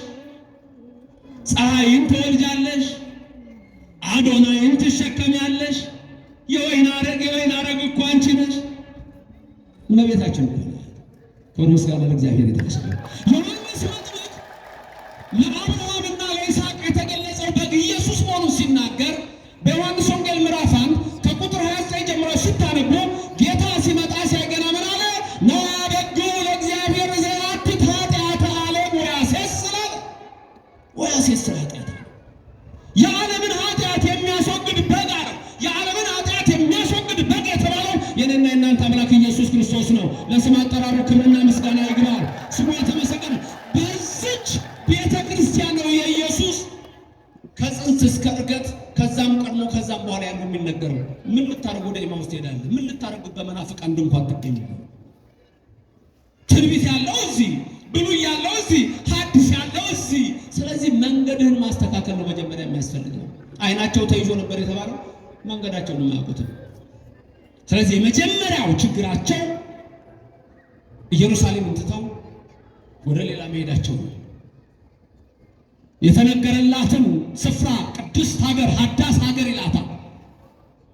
ፀሐይን ትወልጃለሽ፣ አዶናይን ትሸከሚያለሽ። የወይን ሐረግ የወይን ሐረግ እኮ አንቺ ነሽ። እመቤታችን እኮ ናት። ክብር ምስጋና ለእግዚአብሔር ይድረስ። ዮሐንስ መጥምቅ ለአብርሃምና ለይስሐቅ የተገለጸው በግ ኢየሱስ መሆኑን ሲናገር በዮሐንስ ወንጌል ምዕራፍ 1 ከቁጥር 29 ጀምሮ ስታነቡ ጌታ ሲመጣ ሲያይ ገና ምን አለ? ነዋ በግዑ ለእግዚአብሔር ዘያአትት ኃጢአተ ዓለም ወያሴስል አለ። ወያሴስል ኃጢአተ ዓለም፣ የዓለምን ኃጢአት የሚያስወግድ በግ አለ። የዓለምን ኃጢአት የሚያስወግድ በግ የተባለው የኔና የእናንተ አምላክ ኢየሱስ ክርስቶስ ነው። ለስም አጠራሩ ክብርና ምስጋና ይግባል። ስሙ የተመሰገነ። በዚች ቤተ ክርስቲያን ነው የኢየሱስ ከጽንስ እስከ እርገት ከዛም ቀድሞ ከዛም በኋላ ያለው የሚነገረው። ምን ልታደርግ ወደ ኤማሁስ ትሄዳለህ? ምን ልታደርግ በመናፍቃን ድንኳን ትገኛለህ? ትንቢት ያለው እዚህ፣ ብሉይ ያለው እዚህ፣ ሐዲስ ያለው እዚህ። ስለዚህ መንገድህን ማስተካከል ነው መጀመሪያ የሚያስፈልገው። አይናቸው ተይዞ ነበር የተባለው መንገዳቸውን የማያውቁትም። ስለዚህ የመጀመሪያው ችግራቸው ኢየሩሳሌምን ትተው ወደ ሌላ መሄዳቸው ነው። የተነገረላትን ስፍራ ቅድስት ሀገር ሀዳስ ሀገር ይላታል።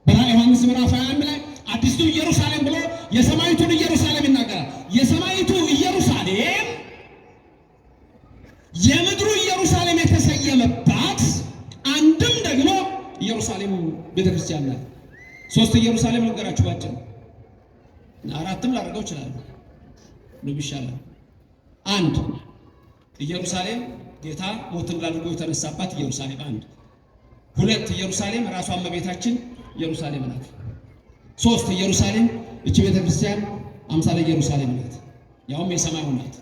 በራዕየ ዮሐንስ ምዕራፍ 21 ላይ አዲስቱ ኢየሩሳሌም ብሎ የሰማይቱን ኢየሩሳሌም ይናገራል። የሰማይቱ ኢየሩሳሌም የምድሩ ኢየሩሳሌም የተሰየመባት አንድም ደግሞ ኢየሩሳሌም ቤተክርስቲያን ናት። ሶስት ኢየሩሳሌም ነገራችሁ ባጭሩ፣ አራትም ላደርገው እችላለሁ። ነው ይሻላል። አንድ ኢየሩሳሌም ጌታ ሞትን አድርጎ የተነሳባት ኢየሩሳሌም አንድ። ሁለት ኢየሩሳሌም ራሷ እመቤታችን ኢየሩሳሌም ናት። ሶስት ኢየሩሳሌም እቺ ቤተክርስቲያን አምሳለ ኢየሩሳሌም ናት፣ ያውም የሰማዩ ናት።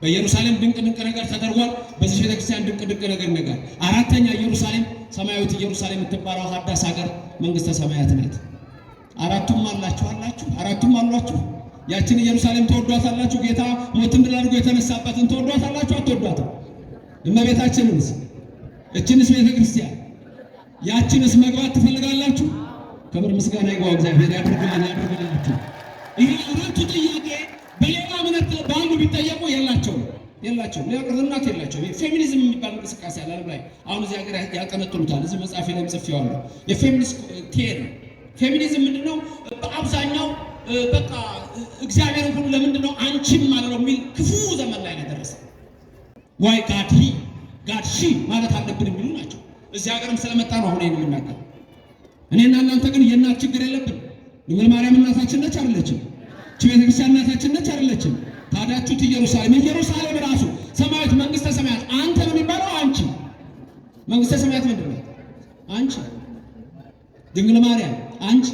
በኢየሩሳሌም ድንቅ ድንቅ ነገር ተደርጓል። በዚህ ቤተክርስቲያን ድንቅ ድንቅ ነገር ይነገራል። አራተኛ ኢየሩሳሌም ሰማያዊት ኢየሩሳሌም የምትባለው ሀዳስ ሀገር መንግስተ ሰማያት ናት። አራቱም አላችሁ አላችሁ አራቱም አሏችሁ። ያችን ኢየሩሳሌም ትወዷታላችሁ? ጌታ ሞትን ድል አድርጎ የተነሳባትን ትወዷታላችሁ? አትወዷትም? እመቤታችንንስ እችንስ ቤተክርስቲያን ያችንስ መግባት ትፈልጋላችሁ? ክብር ምስጋና ይግባው እግዚአብሔር ያድርግልን ያድርግላችሁ። ይሄ አራቱ ጥያቄ በሌላ እምነት ባሉ ቢጠየቁ የላቸውም የላቸውም። ሌላ እናት የላቸውም። ፌሚኒዝም የሚባል እንቅስቃሴ አለ ዓለም ላይ አሁን እዚህ ሀገር ያጠነጥሉታል። እዚህ መጽሐፌ ላይም ጽፌዋለሁ። የ feminist theory። ፌሚኒዝም ምንድነው? በአብዛኛው በቃ እግዚአብሔርን ሁሉ ለምንድን ነው አንቺም ማለት ነው የሚል ክፉ ዘመን ላይ ነው የደረሰ። Why God he, God she ማለት አለብን የሚሉ ናቸው። እዚህ ሀገርም ስለመጣ ነው አሁን ይሄን የምናገር። እኔና እናንተ ግን የእናት ችግር የለብን። ድንግል ማርያም እናታችን ነች አይደለችም? እቺ ቤተክርስቲያን እናታችን ነች አይደለችም? ታዲያችሁት ኢየሩሳሌም፣ ኢየሩሳሌም ራሱ ሰማያዊት መንግስተ ሰማያት አንተ ነው የሚባለው። አንቺ መንግስተ ሰማያት ምንድን ነው? አንቺ ድንግል ማርያም አንቺ፣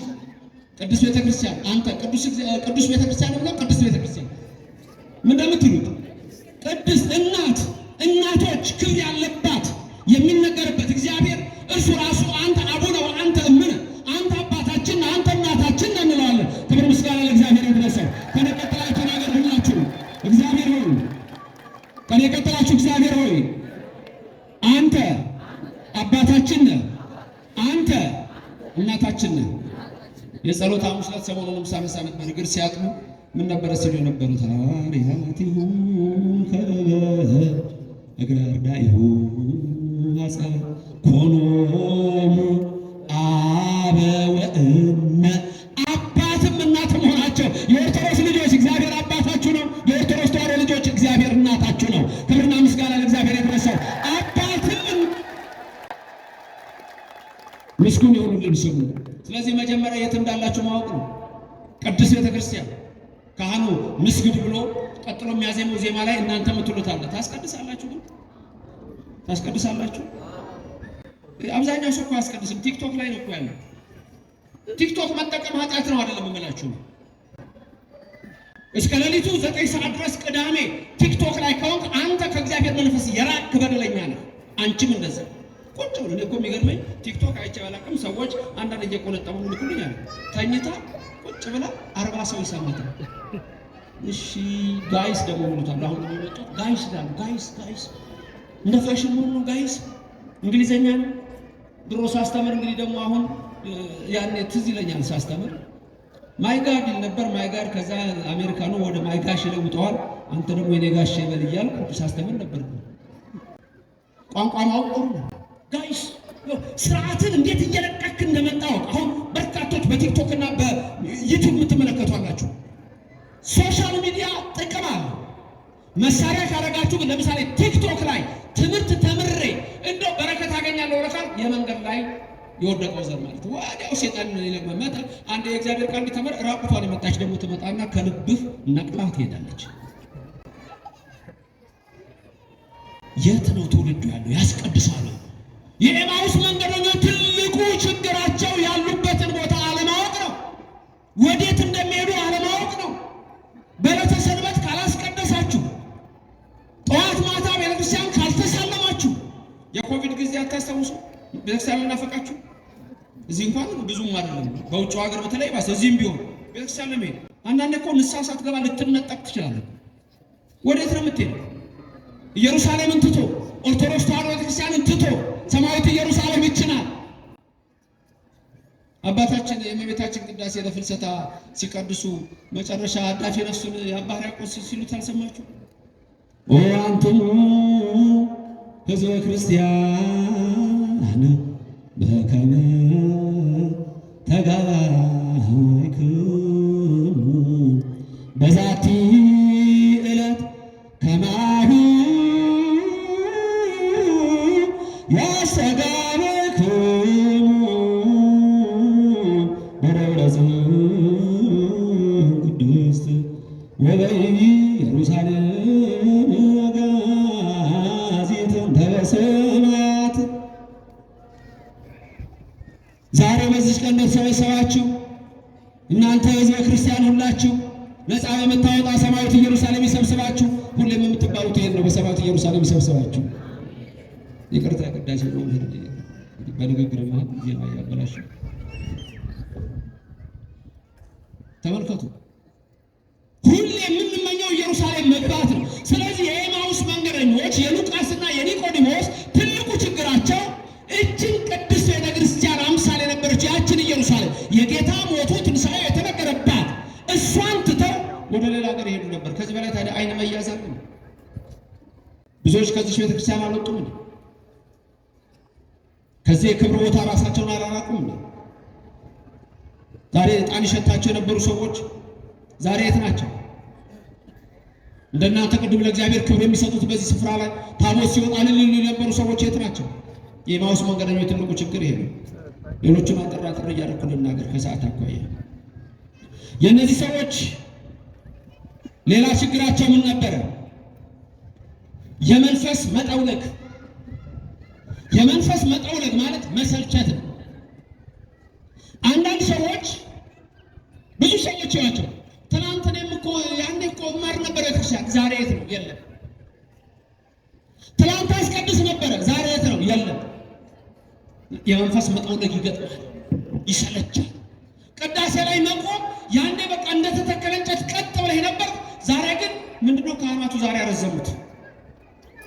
ቅዱስ ቤተክርስቲያን አንተ፣ ቅዱስ ቅዱስ ቤተክርስቲያን ነው፣ ቅዱስ ቤተክርስቲያን ምን እንደምትሉት ቅድስት እናት፣ እናቶች ክብር ያለባት የሚነገርበት እግዚአብሔር እርሱ ራሱ አንተ አቡነ ወአንተ እምነ፣ አንተ አባታችን አንተ እናታችን እንለዋለን። ክብር ምስጋና ለእግዚአብሔር ይድረሰው። ከኔ ቀጥላችሁ ነገር ሁላችሁ እግዚአብሔር ሆይ፣ ከኔ ቀጥላችሁ እግዚአብሔር ሆይ አንተ አባታችን ነህ፣ አንተ እናታችን ነህ። የጸሎት ሐሙስ ዕለት ሰሞኑንም ሳነሳ ነበር። እግር ሲያጥቡ ምን ነበረ ሲሉ የነበሩት? አርያቲሁ ከበበ እግረ አርዳኢሁ አጸበ ኮኖሙ አበ ወእመ፣ አባትም እናትም ሆናቸው። የኦርቶዶክስ ልጆች እግዚአብሔር አባታችሁ ነው። የኦርቶዶክስ ተዋሕዶ ልጆች እግዚአብሔር እናታችሁ ነው። ክብርና ምስጋና ለእግዚአብሔር ይድረሰው። አባትም ምስጉን ይሁንልን ስሙ። ስለዚህ መጀመሪያ የት እንዳላችሁ ማወቅ ነው። ቅድስት ቤተክርስቲያን ካህኑ ምስግድ ብሎ ቀጥሎ የሚያዜመው ዜማ ላይ እናንተ የምትሉት አለ። ታስቀድሳላችሁ፣ ግን ታስቀድሳላችሁ። አብዛኛው ሰው እኮ አያስቀድስም። ቲክቶክ ላይ ነው እኮ ያለው። ቲክቶክ መጠቀም ኃጢአት ነው አይደለም የምላችሁ ነው። እስከ ሌሊቱ 9 ሰዓት ድረስ ቅዳሜ ቲክቶክ ላይ ከሆንክ አንተ ከእግዚአብሔር መንፈስ የራቅክ በደለኛ ነህ። አንቺም እንደዛ ቁጭ ብሎ። እኔ እኮ የሚገርመኝ ቲክቶክ አይቼ ባላቅም ሰዎች አንዳንድ እየቆነጠሙ ልኩልኛል። ተኝታ ቁጭ ብላ 40 ሰው ይሰማታል። እሺ guys ደግሞ ይሉታል። አሁን የሚመጡት guys ይላሉ። Guys, guys እንደ ፋሽን ሆኖ ነው guys እንግሊዘኛ ነው። ድሮ ሳስተምር እንግዲህ ደግሞ አሁን ያኔ ትዝ ይለኛል ሳስተምር my God ይል ነበር። My God ከዛ አሜሪካኑ ወደ my gosh ይለውጠዋል። አንተ ደግሞ የኔ ጋሽ በል እያልኩ ሳስተምር ነበር። ቋንቋ ማወቅ ጥሩ ነው። Guys ስርዓትን እንዴት እየለቀክ እንደመጣ ወቅ። አሁን በርካቶች በቲክቶክ እና በዩቲዩብ የምትመለከቱ አላችሁ። Social media ጥቅም አለው። መሳሪያ ካረጋችሁ ግን ለምሳሌ ቲክቶክ ላይ ትምህርት ተምሬ እንደው በረከት አገኛለሁ ብለህ የመንገድ ላይ የወደቀው ዘር ማለት ወዲያው ሴጣን ይለመመጣ። አንድ የእግዚአብሔር ቃል እንዲተምር ራቁቷን የመጣች ደግሞ ትመጣና ከልብህ ነቅላ ትሄዳለች። የት ነው ትውልዱ ያለው? ያስቀድሳሉ። የኤማሁስ መንገደኞች ትልቁ ችግራቸው ያሉበትን ቦታ አለማወቅ ነው። ወዴት እንደሚሄዱ አለማወቅ ነው። በዕለተ ሰንበት ካላስቀደሳችሁ፣ ጠዋት ማታ ቤተክርስቲያን ካልተሳለማችሁ፣ የኮቪድ ጊዜ አታስታውሱ? ቤተክርስቲያን እናፈቃችሁ። እዚህ እንኳን ብዙም አይደለም፣ በውጭው ሀገር በተለይ ባሰ። እዚህም ቢሆን ቤተክርስቲያን ለመሄድ አንዳንዴ እኮ ንስሐ ሳትገባ ልትነጠቅ ትችላለህ። ወዴት ነው የምትሄደው? ኢየሩሳሌምን ትቶ፣ ኦርቶዶክስ ተዋሕዶ ቤተክርስቲያንን ትቶ፣ ሰማያዊት ኢየሩሳሌም ይችናል። አባታችን የእመቤታችን ቅዳሴ ለፍልሰታ ሲቀድሱ መጨረሻ አዳፌ ነፍሱን የአባ ሕርያቆስ ሲሉት አልሰማችሁ? ኦ አንትሙ ህዝበ ክርስቲያን በከመ ተጋባይክሙ በዛቲ ዕለት ከማሁ ያስተጋብክሙ በደብረ ጽዮን ቅድስት ወበኢየሩሳሌም አጋዚት እንተ በሰማያት። ዛሬ በዚች ቀን እንደተሰበሰባችሁ እናንተ ህዝበ ክርስቲያን ሁላችሁ ነፃ በምታወጣ ሰማያዊት ኢየሩሳሌም ይሰብስባችሁ። ሁሌም የምትባሉት ይሄን ነው። በሰማያዊት ኢየሩሳሌም ይሰብስባችሁ። ይቅርታ ቅዳሴ ነው። በንግግር መሀል ዜማ እያበላሽ። ተመልከቱ። ሁሌ የምንመኘው ኢየሩሳሌም መግባት ነው። ስለዚህ የኤማሁስ መንገደኞች የሉቃስና የኒቆዲሞስ ትልቁ ችግራቸው እችን ቅድስት ቤተክርስቲያን አምሳል የነበረች ያችን ኢየሩሳሌም የጌታ ሞቱ ትንሣኤ የተነገረባት እሷን ትተው ወደ ሌላ ሀገር ይሄዱ ነበር። ከዚህ በላይ ታዲያ አይን መያዝ አለ? ብዙዎች ከዚች ቤተክርስቲያን አልወጡም እንዴ? ከዚህ የክብር ቦታ ራሳቸውን አላራቁም እንዴ? ዛሬ ዕጣን ይሸታቸው የነበሩ ሰዎች ዛሬ የት ናቸው? እንደናንተ ቅድም ለእግዚአብሔር ክብር የሚሰጡት በዚህ ስፍራ ላይ ታቦት ሲወጣ እልል ይሉ የነበሩ ሰዎች የት ናቸው? የኤማሁስ መንገደኞች ትልቁ ችግር ይሄ ነው። ሌሎቹን አጠር አጠር እያደረኩ ልናገር ከሰዓት አኳያ። የእነዚህ ሰዎች ሌላ ችግራቸው ምን ነበረ? የመንፈስ መጠውለግ። የመንፈስ መጠውለግ ማለት መሰልቸት ነው። አንዳንድ ሰዎች፣ ብዙ ሰዎች ናቸው። ትናንት እኔም እኮ ያኔ እኮ እማር ነበር ቤተክርስቲያን፣ ዛሬ የት ነው? የለም። ትናንት አስቀድስ ነበረ፣ ዛሬ የት ነው? የለም። የመንፈስ መጠውለግ ይገጥማል፣ ይሰለቻል። ቅዳሴ ላይ መቆም ያኔ በቃ እንደተተከለ እንጨት ቀጥ ብለህ ነበር። ዛሬ ግን ምንድነው ካህናቱ ዛሬ ያረዘሙት?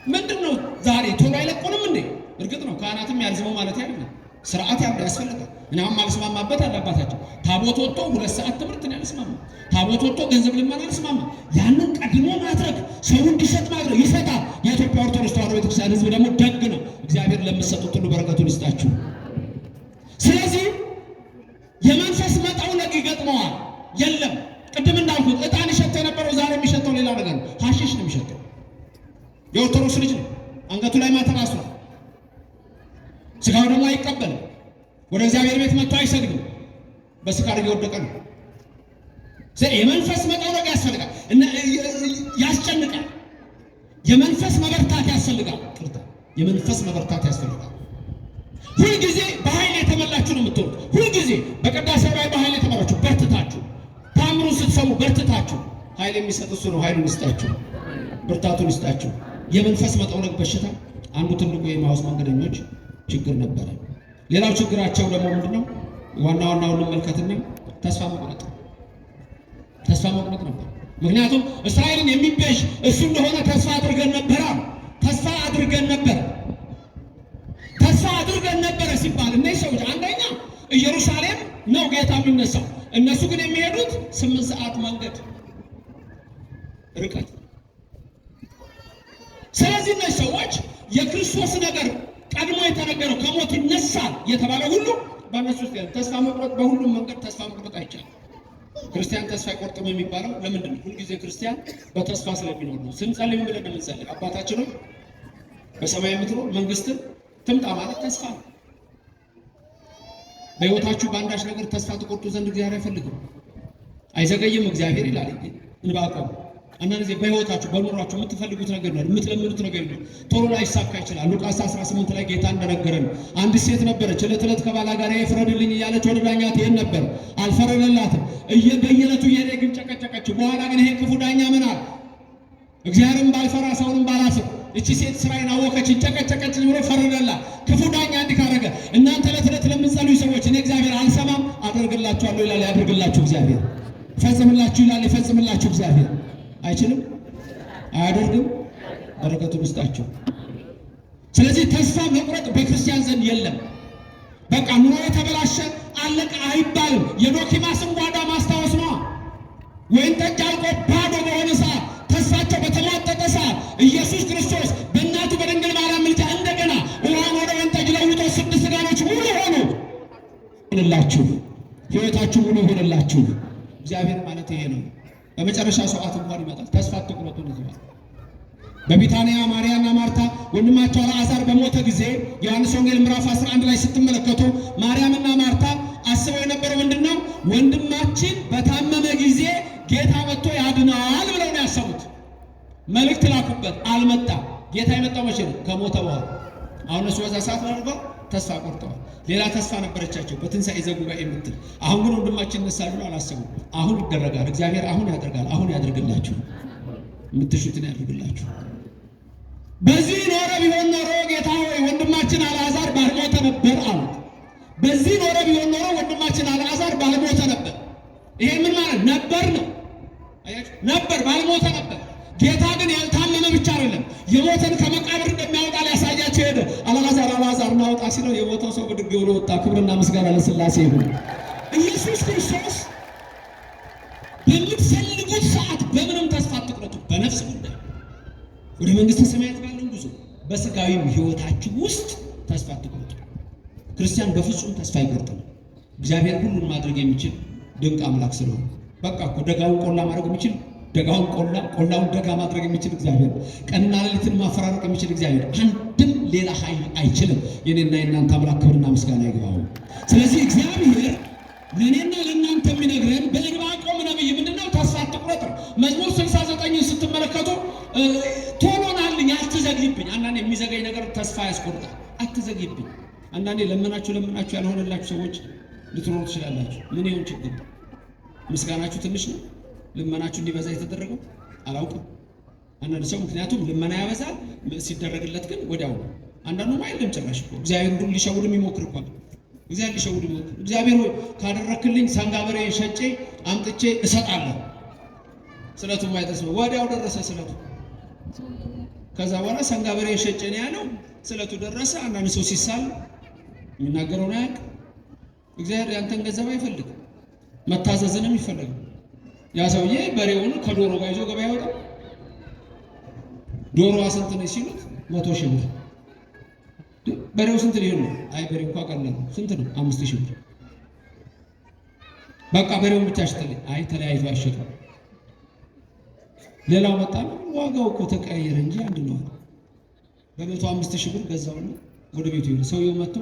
ምንድነው ዛሬ ቶሎ አይለቁንም እንዴ? እርግጥ ነው ካህናትም ያርዝመው ማለት አይደለም። ስርዓት ያለው ያስፈልጋል። እኔ አሁን ማልስማማበት አለ አባታቸው ታቦት ወጥቶ 2 ሰዓት ትምህርት ነው ያልስማማ። ታቦት ወጥቶ ገንዘብ ልመና አልስማማ። ያንን ቀድሞ ማድረግ ሰው እንዲሰጥ ማድረግ ይሰጣል። የኢትዮጵያ ኦርቶዶክስ ተዋሕዶ ቤተክርስቲያን ሕዝብ ደግሞ ደግ ነው። እግዚአብሔር ለምትሰጡት ሁሉ በረከቱን ይስጣችሁ። ስለዚህ የመንፈስ መጠውለግ ይገጥመዋል። የለም ቅድም እንዳልኩት ዕጣን ይሸተው የነበረው ዛሬ የሚሸተው ሌላ ነገር ነው። ሐሺሽ ነው የሚሸተው። የኦርቶዶክስ ልጅ ነው። አንገቱ ላይ ማተብ አስሯል። ስጋው ደግሞ አይቀበልም። ወደ እግዚአብሔር ቤት መጥቶ አይሰግድም። በስካር እየወደቀ ነው። የመንፈስ መጠውለግ ያስፈልጋል፣ ያስጨንቃል። የመንፈስ መበርታት ያስፈልጋል። ቅርታ የመንፈስ መበርታት ያስፈልጋል። ሁልጊዜ በኃይል የተመላችሁ ነው የምትሆኑት። ሁልጊዜ በቅዳሴ ላይ በኃይል የተመላችሁ በርትታችሁ፣ ታምሩን ስትሰሙ በርትታችሁ። ኃይል የሚሰጥ እሱ ነው። ኃይሉን ይስጣችሁ፣ ብርታቱን ይስጣችሁ። የመንፈስ መጠውለግ በሽታ አንዱ ትልቁ የኤማሁስ መንገደኞች ችግር ነበረ። ሌላው ችግራቸው ደግሞ ምንድነው? ዋና ዋናውን እንመልከትና ተስፋ መቁረጥ፣ ተስፋ መቁረጥ ነበር። ምክንያቱም እስራኤልን የሚቤዥ እሱ እንደሆነ ተስፋ አድርገን ነበር አሉ። ተስፋ አድርገን ነበር፣ ተስፋ አድርገን ነበረ ሲባል እነዚህ ሰዎች አንደኛ ኢየሩሳሌም ነው ጌታ የሚነሳው፣ እነሱ ግን የሚሄዱት 8 ሰዓት መንገድ ርቀት። ስለዚህ እነዚህ ሰዎች የክርስቶስ ነገር ቀድሞ የተነገረው ከሞት ይነሳል የተባለ ሁሉ በእነሱ ውስጥ ተስፋ መቁረጥ፣ በሁሉም መንገድ ተስፋ መቁረጥ አይቻልም። ክርስቲያን ተስፋ አይቆርጥም የሚባለው ለምንድን ነው? ሁልጊዜ ክርስቲያን በተስፋ ስለሚኖር ነው። ስንጸልይ ምን ብለን ነው የምንጸልይ? አባታችን ሆይ በሰማይ የምትኖር መንግስትህ ትምጣ ማለት ተስፋ ነው። በሕይወታችሁ በአንዳች ነገር ተስፋ ትቆርጡ ዘንድ እግዚአብሔር አይፈልግም። አይዘገይም እግዚአብሔር ይላል ዕንባቆም። አንዳንድ ጊዜ በሕይወታችሁ በኑሯችሁ የምትፈልጉት ነገር ነው፣ የምትለምኑት ነገር ነው፣ ቶሎ ላይሳካ ይችላል። ሉቃስ 18 ላይ ጌታ እንደነገረን አንድ ሴት ነበረች፣ ዕለት ዕለት ከባሏ ጋር ይፍረድልኝ እያለች ወደ ዳኛ ትሄድ ነበር። አልፈረደላትም። በየዕለቱ እየሄደ ግን ጨቀጨቀችው። በኋላ ግን ይሄ ክፉ ዳኛ ምን አለ? እግዚአብሔርን ባልፈራ ሰውንም ባላስብ እቺ ሴት ስራዬን አወከችኝ፣ ጨቀጨቀችኝ ብሎ ፈረደላት። ክፉ ዳኛ እንዲህ ካደረገ እናንተ ዕለት ዕለት ለምትጸልዩ ሰዎች እኔ እግዚአብሔር አልሰማም፣ አደርግላችኋለሁ ይላል። ያድርግላችሁ እግዚአብሔር። ፈጽምላችሁ ይላል። ይፈጽምላችሁ እግዚአብሔር። አይችልም? አያደርግም? በረከቱን ይስጣችሁ። ስለዚህ ተስፋ መቁረጥ በክርስቲያን ዘንድ የለም። በቃ ኑሮ የተበላሸ አለቀ አይባልም። የዶኪማስን ጓዳ ማስታወስ ነው። ወይን ጠጅ አልቆ ባዶ በሆነ ሰዓት፣ ተስፋቸው በተሟጠጠ ሰዓት ኢየሱስ ክርስቶስ በእናቱ በድንግል ማርያም ምልጃ እንደገና ውሃን ወደ ወይን ጠጅ ለውጦ 6 ጋኖች ሙሉ ሆኑ። ይሁንላችሁ፣ ሕይወታችሁ ሙሉ ይሁንላችሁ። እግዚአብሔር ማለት ይሄ ነው። በመጨረሻ ሰዓት እንኳን ይመጣል። ተስፋ አትቁረጡ። በቢታንያ ማርያና ማርታ ወንድማቸው አልዓዛር በሞተ ጊዜ ዮሐንስ ወንጌል ምዕራፍ 11 ላይ ስትመለከቱ ማርያምና ማርታ አስበው የነበረው ምንድነው? ወንድማችን በታመመ ጊዜ ጌታ መጥቶ ያድናል ብለው ነው ያሰቡት። መልእክት ላኩበት፣ አልመጣም። ጌታ የመጣው መቼ ነው? ከሞተ በኋላ። አሁን እነሱ በዛ ሰዓት አድርገው ተስፋ ቆርጠዋል። ሌላ ተስፋ ነበረቻቸው በትንሣኤ ዘጉባኤ የምትል። አሁን ግን ወንድማችን ይነሳል ብለው አላሰቡም። አሁን ይደረጋል፣ እግዚአብሔር አሁን ያደርጋል። አሁን ያደርግላችሁ፣ የምትሹትን ያደርግላችሁ። በዚህ ኖረ ቢሆን ኖሮ ጌታ ሆይ ወንድማችን አልዓዛር ባልሞተ ነበር አሉት። በዚህ ኖረ ቢሆን ኖሮ ወንድማችን አልዓዛር ባልሞተ ነበር። ይሄ ምን ማለት ነበር ነው? አያችሁ፣ ነበር ባልሞተ ነበር። ጌታ ግን ያልታመመ ብቻ አይደለም፣ የሞተን ከመቃብር እንደሚያወጣ ሊያሳያቸው ሄደ። አልዓዛር አልዓዛር ና ውጣ ሲለው የሞተው ሰው ብድግ ብሎ ወጣ። ክብርና ምስጋና ለሥላሴ ይሁን። ኢየሱስ ክርስቶስ በምትፈልጉት ሰዓት በምንም ተስፋ አትቁረጡ። በነፍስ ጉዳይ ወደ መንግስተ ሰማያት ባለን ጉዞ፣ በስጋዊም ሕይወታችሁ ውስጥ ተስፋ አትቁረጡ። ክርስቲያን በፍጹም ተስፋ አይቆርጥም። እግዚአብሔር ሁሉን ማድረግ የሚችል ድንቅ አምላክ ስለሆነ፣ በቃ እኮ ደጋውን ቆላ ማድረግ የሚችል፣ ደጋውን ቆላ፣ ቆላውን ደጋ ማድረግ የሚችል እግዚአብሔር፣ ቀንና ሌሊትን ማፈራረቅ የሚችል እግዚአብሔር፣ አንድም ሌላ ኃይል አይችልም። የኔና የእናንተ አምላክ ክብርና ምስጋና ይግባው። ስለዚህ እግዚአብሔር ለኔና ለእናንተ የሚነግረን በዕንባቆም ያስቆርጣል። አትዘግይብኝ። አንዳንዴ ለመናችሁ ለመናችሁ ያልሆነላችሁ ሰዎች ልትኖሩ ትችላላችሁ። ምን ይሁን ችግር? ምስጋናችሁ ትንሽ ነው? ልመናችሁ እንዲበዛ የተደረገው አላውቅም። አንዳንድ ሰው ምክንያቱም ልመና ያበዛል፣ ሲደረግለት ግን ወዲያው ነው። አንዳንዱ አይልም ጭራሽ እኮ እግዚአብሔር ሁሉ ሊሸውድም ይሞክር እኮ እግዚአብሔር ሊሸውድ ይሞክር። እግዚአብሔር ሆይ ካደረክልኝ ሰንጋ በሬ ሸጬ አምጥቼ እሰጣለሁ። ስለቱ የማይደርስ ነው። ወዲያው ደረሰ ስለቱ። ከዛ በኋላ ሰንጋ በሬ ሸጬ ነው ያለው። ስለቱ ደረሰ። አንዳንድ ሰው ሲሳል የሚናገረውን አያውቅም። እግዚአብሔር ያንተን ገንዘብ አይፈልግም፣ መታዘዝንም ይፈልጋል። ያ ሰውዬ በሬውን ከዶሮ ጋር ይዞ ገበያ ይወጣል። ዶሮዋ ስንት ነች ሲሉት 100,000 ብር። በሬው ስንት ሊሆን ነው? አይ በሬው እንኳ ቀላል ነው። ስንት ነው? 5,000 ብር። በቃ በሬውን ብቻ ሽጥልኝ። አይ ተለያይቶ አይሸጥም። ሌላው መጣ፣ ዋጋው እኮ ተቀያየረ እንጂ አንድ ነው። በ105,000 ብር ገዛውና ወደ ቤቱ ይሄ ሰውየው መጥቶ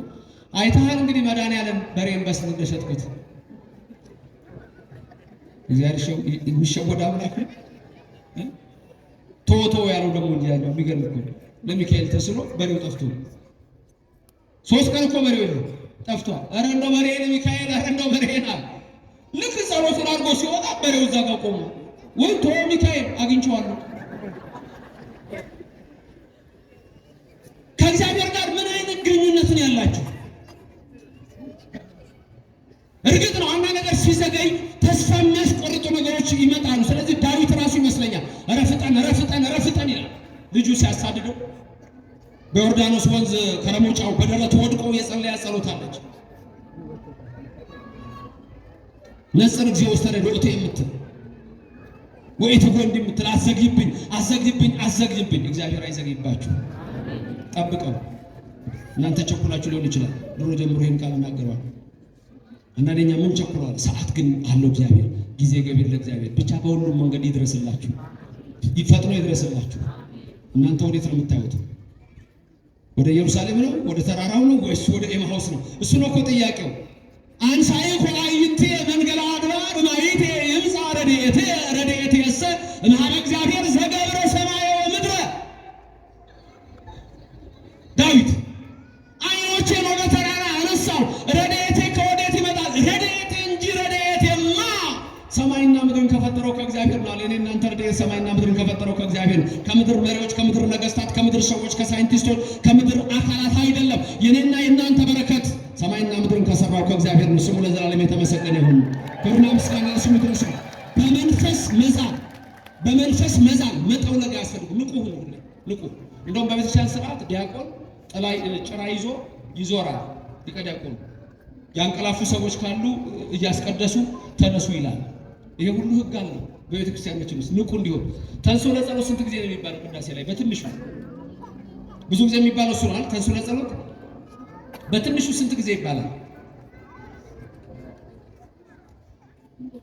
አይተሃል እንግዲህ መድኃኒዓለም በሬን በስንት እንደሸጥኩት። እግዚአብሔር የሚሸወድ አምላክ ነው። ቶቶ ያለው ደግሞ እንጂ ያለው የሚገርም እኮ ለሚካኤል ተስሎ በሬው ጠፍቶ 3 ቀን እኮ በሬው የለም ጠፍቷል። ኧረ እንደው በሬን ሚካኤል፣ ኧረ እንደው በሬን አለ። ልክ ጸሎቱን አድርጎ ሲወጣ በሬው እዛ ጋር ቆሞ ወይ ቶ ሚካኤል አግኝቼዋለሁ። ከእግዚአብሔር ጋር ምን አይነት ግንኙነት ነው ያላችሁ? እርግጥ ነው አንዳንድ ነገር ሲዘገይ ተስፋ የሚያስቆርጡ ነገሮች ይመጣሉ። ስለዚህ ዳዊት ራሱ ይመስለኛል ኧረ ፍጠን፣ ኧረ ፍጠን፣ ኧረ ፍጠን ይላል። ልጁ ሲያሳድደው በዮርዳኖስ ወንዝ ከረሞጫው በደረቱ ወድቆ የጸለያ ጸሎት አለች። ነጽር እግዚኦ ውስተ ረድኤቴ የምትል ወኢትጎንድ የምትል አዘግይብኝ፣ አዘግይብኝ፣ አዘግይብኝ። እግዚአብሔር አይዘግይባችሁ፣ ጠብቀው። እናንተ ቸኩላችሁ ሊሆን ይችላል። ድሮ ጀምሮ ይሄን ቃል እናገረዋለሁ። አንዳንዴ እኛ ምን ቸኩለዋል? ሰዓት ግን አለው እግዚአብሔር። ጊዜ ገቢር ለእግዚአብሔር ብቻ በሁሉም መንገድ ይድረስላችሁ፣ ይፈጥኖ ይድረስላችሁ። እናንተ ወዴት ነው የምታዩት? ወደ ኢየሩሳሌም ነው? ወደ ተራራው ነው? ወይስ ወደ ኤማሁስ ነው? እሱ ነው እኮ ጥያቄው። አንሳኤ ኮላይንቴ መንገላ አድባር ማይቴ ይምጻ ረድኤቴ ረድኤቴሰ እምኀበ እግዚአብሔር ዘገብረ ሰማየ ወምድረ። ዳዊት አይኖቼን ወደ ተራራ አነሳው፣ ረድኤቴ ከወዴት ይመጣል? ረድኤቴ እንጂ ረድኤቴማ ሰማይና ምድርን ከፈጠረው ከእግዚአብሔር ነው። እኔ እናንተ ረድኤት ሰማይና ምድርን ከፈጠረው ከእግዚአብሔር ነው። ከምድር መሪዎች፣ ከምድር ነገስታት፣ ከምድር ሰዎች፣ ከሳይንቲስቶች፣ ከምድር አካላት አይደለም። የኔና የእናንተ በረከት ሰማይና ምድርን ከሰራው ከእግዚአብሔር ነው። ስሙ ለዘላለም የተመሰገነ ይሁን። ክብርና ምስጋና ለስሙ ይድረስ። በመንፈስ መዛል፣ በመንፈስ መዛል መጠውለግ አያስፈልግም። ንቁ ሁኑ፣ ሁሌ ንቁ። እንደውም በቤተክርስቲያን ስርዓት ዲያቆን ጥላ ጭራ ይዞ ይዞራል። ሊቀ ዲያቆኑ ያንቀላፉ ሰዎች ካሉ እያስቀደሱ ተነሱ ይላል። ይሄ ሁሉ ህግ አለው በቤተክርስቲያናችን ውስጥ ንቁ እንዲሆን። ተንሥኡ ለጸሎት ስንት ጊዜ ነው የሚባለው? ቅዳሴ ላይ በትንሹ ብዙ ጊዜ የሚባለው እሱ ነው አይደል? ተንሥኡ ለጸሎት በትንሹ ስንት ጊዜ ይባላል?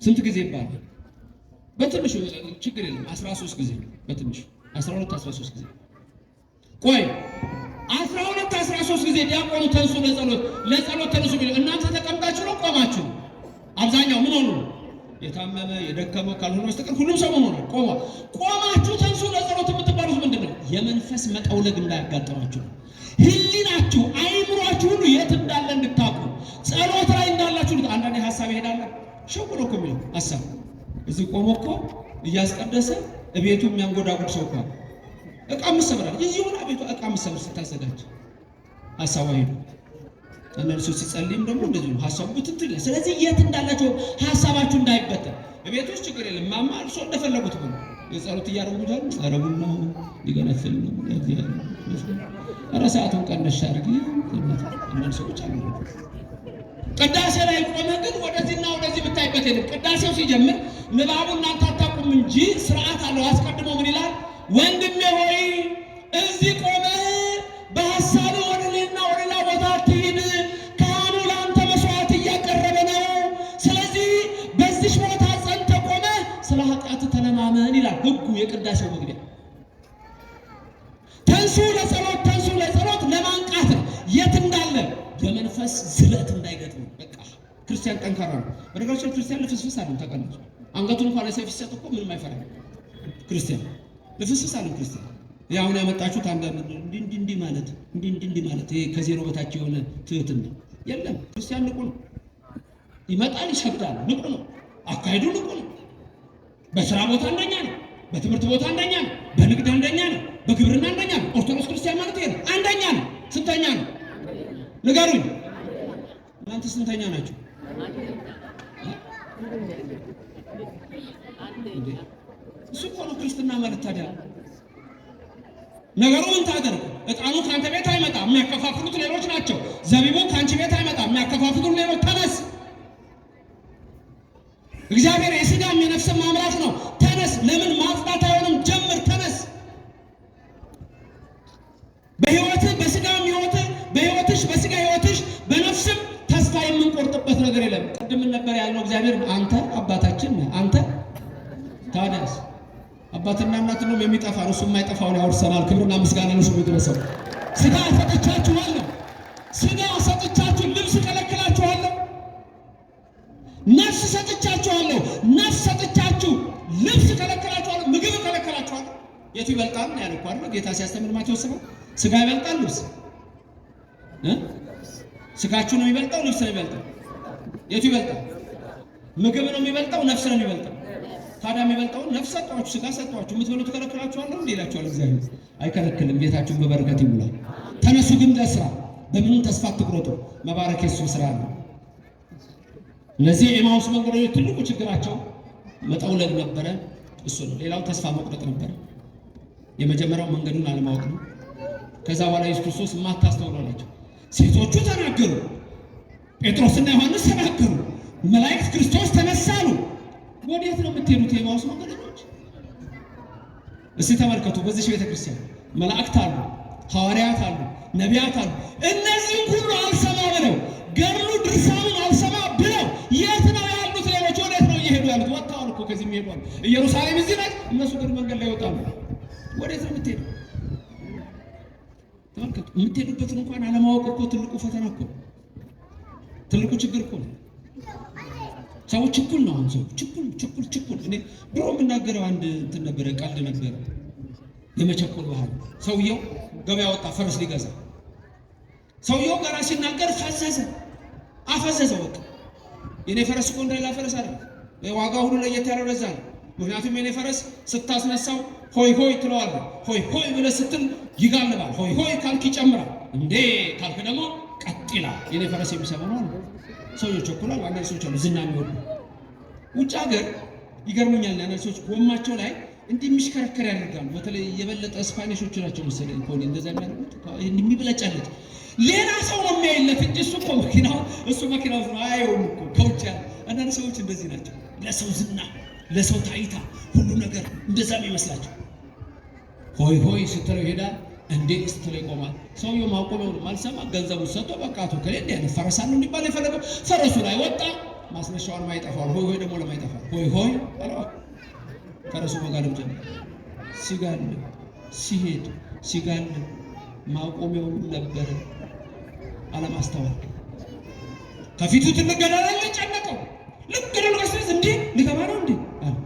ስንት ጊዜ ይባላል? በትንሹ ችግር የለም 13 ጊዜ በትንሹ 12 13 ጊዜ። ቆይ 12 13 ጊዜ ዲያቆኑ ተንሱ ለጸሎት ለጸሎት ተነሱ ቢለው እናንተ ተቀምጣችሁ ነው ቆማችሁ? አብዛኛው ምን ሆኖ ነው? የታመመ የደከመ ካልሆነ በስተቀር ሁሉም ሰው ምን ሆኖ ቆሟል። ቆማችሁ ተንሱ ለጸሎት የምትባሉት ምንድን ነው? የመንፈስ መጠውለግ እንዳያጋጥማችሁ ነው። ህሊናችሁ አይምሯችሁ ሁሉ የት እንዳለ እንድታውቁ ጸሎት ላይ እንዳላችሁ። አንዳንዴ ሀሳብ ይሄዳል። ሽው ነው እኮ የሚለው ሀሳብ እዚህ ቆሞ እኮ እያስቀደሰ እቤቱ የሚያንጎዳጉድ ሰው እኮ አለ። እቃ ምሰብራል እዚህ ሆና ቤቱ እቃ ምሰብር ስታዘጋጅ ሀሳቡ አይሄዱ። አንዳንድ ሰው ሲጸልይም ደግሞ እንደዚህ ነው ሀሳቡ ብትንትን ይላል። ስለዚህ የት እንዳላችሁ ሀሳባችሁ እንዳይበተን። እቤት ውስጥ ችግር የለም። ማማ እርሶ እንደፈለጉት ነው የጸሎት እያደረጉ ይላሉ። ኧረ ቡና ሊገነፍል ነው። ኧረ ሰዓቱን ቀነሽ አድርጊ። አንዳንድ ሰዎች አሉ። ቅዳሴ ላይ ቆመ ግን ወደዚህና ወደዚህ ብታይበት የለም። ቅዳሴው ሲጀምር ንባቡ እናንተ አታውቁም እንጂ ስርዓት አለው። አስቀድሞ ምን ይላል? ወንድሜ ሆይ እዚህ ቆመህ በሐሳብ ወደ ሌላ ወደ ሌላ ቦታ አትሂድ። ካህኑ ለአንተ መስዋዕት እያቀረበ ነው። ስለዚህ በዚህ ቦታ ጸንተህ ቆመህ ስለ ኃጢአት ተለማመን ይላል ሕጉ። የቅዳሴው መግቢያ ተንሱ ለጸሎት ተንሱ ለጸሎት ለማንቃት ነው። የት እንዳለ የመንፈስ ዝለት እንዳይገጥም። በቃ ክርስቲያን ጠንካራ ነው። በነገራችን ክርስቲያን ልፍስፍስ አይደለም። ታውቃላችሁ፣ አንገቱን እንኳን ለሰይፍ ሲሰጥ እኮ ምንም አይፈራም። ክርስቲያን ልፍስፍስ አይደለም። ክርስቲያን አሁን ያመጣችሁት አንዳንድ እንዲህ እንዲህ እንዲህ ማለት እንዲህ እንዲህ እንዲህ ማለት ይሄ ከዜሮ በታች የሆነ ትህትና የለም። ክርስቲያን ንቁ ነው። ይመጣል፣ ይሰግዳል። ንቁ ነው። አካሄዱ ንቁ ነው። በስራ ቦታ አንደኛ ነው። በትምህርት ቦታ አንደኛ ነው። በንግድ አንደኛ ነው። በግብርና አንደኛ ነው። ኦርቶዶክስ ክርስቲያን ማለት ይሄ ነው። አንደኛ ነው። ስንተኛ ነው? ንገሩኝ። እናንተ ስንተኛ ናቸው? እሱ እኮ ነው ክርስትና ማለት። ታዲያ ነገሩ ምን ታደርግ? ዕጣኑ ከአንተ ቤት አይመጣ፣ የሚያከፋፍሉት ሌሎች ናቸው። ዘቢቡ ከአንቺ ቤት አይመጣ፣ የሚያከፋፍሉት ሌሎች። ተነስ። እግዚአብሔር የስጋም የነፍስም አምላክ ነው። ተነስ። ለምን ማጽዳት አይሆንም? ጀምር። ተነስ። በህይወትህ በስጋም ህይወትህ በህይወትሽ በስጋ ህይወትሽ በነፍስም ተስፋ የምንቆርጥበት ነገር የለም። ቅድም ነበር ያልነው እግዚአብሔር አንተ አባታችን ነህ። አንተ ታዲያስ አባትና እናት ነው የሚጠፋ፣ እሱ የማይጠፋውን ያወርሰናል። ክብርና ምስጋና ለስሙ ይድረሰው። ስጋ ሰጥቻችኋለሁ፣ ስጋ ሰጥቻችሁ ልብስ ከለክላችኋለሁ። ነፍስ ሰጥቻችኋለሁ፣ ነፍስ ሰጥቻችሁ ልብስ ከለክላችኋለሁ፣ ምግብ ከለክላችኋለሁ። የቱ ይበልጣል ነው ያለው እኮ አይደል? ጌታ ሲያስተምር ማቴዎስ 7 ስጋ ይበልጣል ልብስ እ ስጋችሁ ነው የሚበልጠው ልብስ ነው የሚበልጠው? የቱ ይበልጣል? ምግብ ነው የሚበልጠው ነፍስ ነው የሚበልጠው? ታዲያ የሚበልጠውን ነፍስ ሰጧችሁ፣ ስጋ ሰጧችሁ፣ የምትበሉት ከለክላችኋለሁ እንዴ ይላችኋል እግዚአብሔር። አይከለክልም። ቤታችሁን በበረከት ይሙላል። ተነሱ ግን ለስራ፣ በምንም ተስፋ አትቁረጡ። መባረክ የሱ ስራ ነው። እነዚህ የኤማሁስ መንገደኞች ትልቁ ችግራቸው መጠውለግ ነበረ። እሱ ነው። ሌላው ተስፋ መቁረጥ ነበረ። የመጀመሪያው መንገዱን አለማወቅ ነው። ከዛ በኋላ ኢየሱስ ክርስቶስ የማታስተውሉ አላቸው። ሴቶቹ ተናገሩ፣ ጴጥሮስና ዮሐንስ ተናገሩ፣ መላእክት ክርስቶስ ተነሳ አሉ። ወዴት ነው የምትሄዱት የኤማሁስ መንገደኞች? እስቲ ተመልከቱ። በዚህ ቤተክርስቲያን መላእክት አሉ፣ ሐዋርያት አሉ፣ ነቢያት አሉ። እነዚህም ሁሉ አልሰማ ብለው ገድሉ ድርሳኑን አልሰማ ብለው የት ነው ያሉት? ሌሎች ወዴት ነው እየሄዱ ያሉት? ወጥተዋል እኮ ከዚህ የሚሄዱ አሉ። ኢየሩሳሌም እዚህ ናት፣ እነሱ ግን መንገድ ላይ ይወጣሉ። ወዴት ነው የምትሄዱ? ተመልከቱ። የምትሄዱበትን እንኳን አለማወቅ እኮ ትልቁ ፈተና እኮ ትልቁ ችግር እኮ ነው። ሰዎች ችኩል ነው። አሁን ሰው ችኩል ችኩል ችኩል። እኔ ድሮ የምናገረው አንድ እንትን ነበረ፣ ቀልድ ነበረ፣ የመቸኮል ባህል። ሰውየው ገበያ ወጣ ፈረስ ሊገዛ። ሰውየው ጋራ ሲናገር ፈዘዘ፣ አፈዘዘው። በቃ የኔ ፈረስ እኮ እንደሌላ ፈረስ አይደለም፣ ዋጋ ሁሉ ለየት ያለው ለዛ ነው። ምክንያቱም የኔ ፈረስ ስታስነሳው ሆይ ሆይ ትለዋለህ። ሆይ ሆይ ብለህ ስትል ይጋልባል። ሆይ ሆይ ካልክ ይጨምራል። እንዴ ካልክ ደግሞ ቀጥ ይላል። የኔ ፈረስ የሚሰማ ነው አለ። ሰውየው ቸኩሏል። አንዳንድ ሰዎች አሉ ዝና የሚወዱ ውጭ ሀገር ይገርሙኛል። አንዳንድ ሰዎች ጎማቸው ላይ እንዲህ የሚሽከረከር ያደርጋሉ። በተለይ የበለጠ Spanish ኦቹ ናቸው መሰለኝ እኮ እንደዛ የሚያደርጉት የሚብለጨለጭ ሌላ ሰው ነው የሚያይለት እንጂ እሱ እኮ መኪናው እሱ መኪናው ነው አያየውም እኮ ከውጭ ያለ። አንዳንድ ሰዎች እንደዚህ ናቸው። ለሰው ዝና፣ ለሰው ታይታ ሁሉ ነገር እንደዛ የሚመስላቸው ሆይ ሆይ ስትለው ይሄዳል። እንዴ ስትለው ይቆማል። ሰውየው ማቆሚያውን አልሰማ ገንዘቡን ሰጥቶ በቃ አቶ ከሌ እንዲህ አይነት ፈረስ አለው እንዲባል የፈለገው ፈረሱ ላይ ወጣ። ማስነሻውን ማይጠፋል። ሆይ ሆይ ደግሞ ለማይጠፋል ሆይ ሆይ አለው። ፈረሱ መጋለብ ጀመረ። ሲጋልብ ሲሄድ ሲጋልብ ማቆሚያውን ነበረ አለማስተዋል። ከፊቱ ትልቅ ገደል አለ። ጨነቀው። ልክ ገደሉ ጋር ሲደርስ እንዴ ሊገባ ነው እንዴ አለ።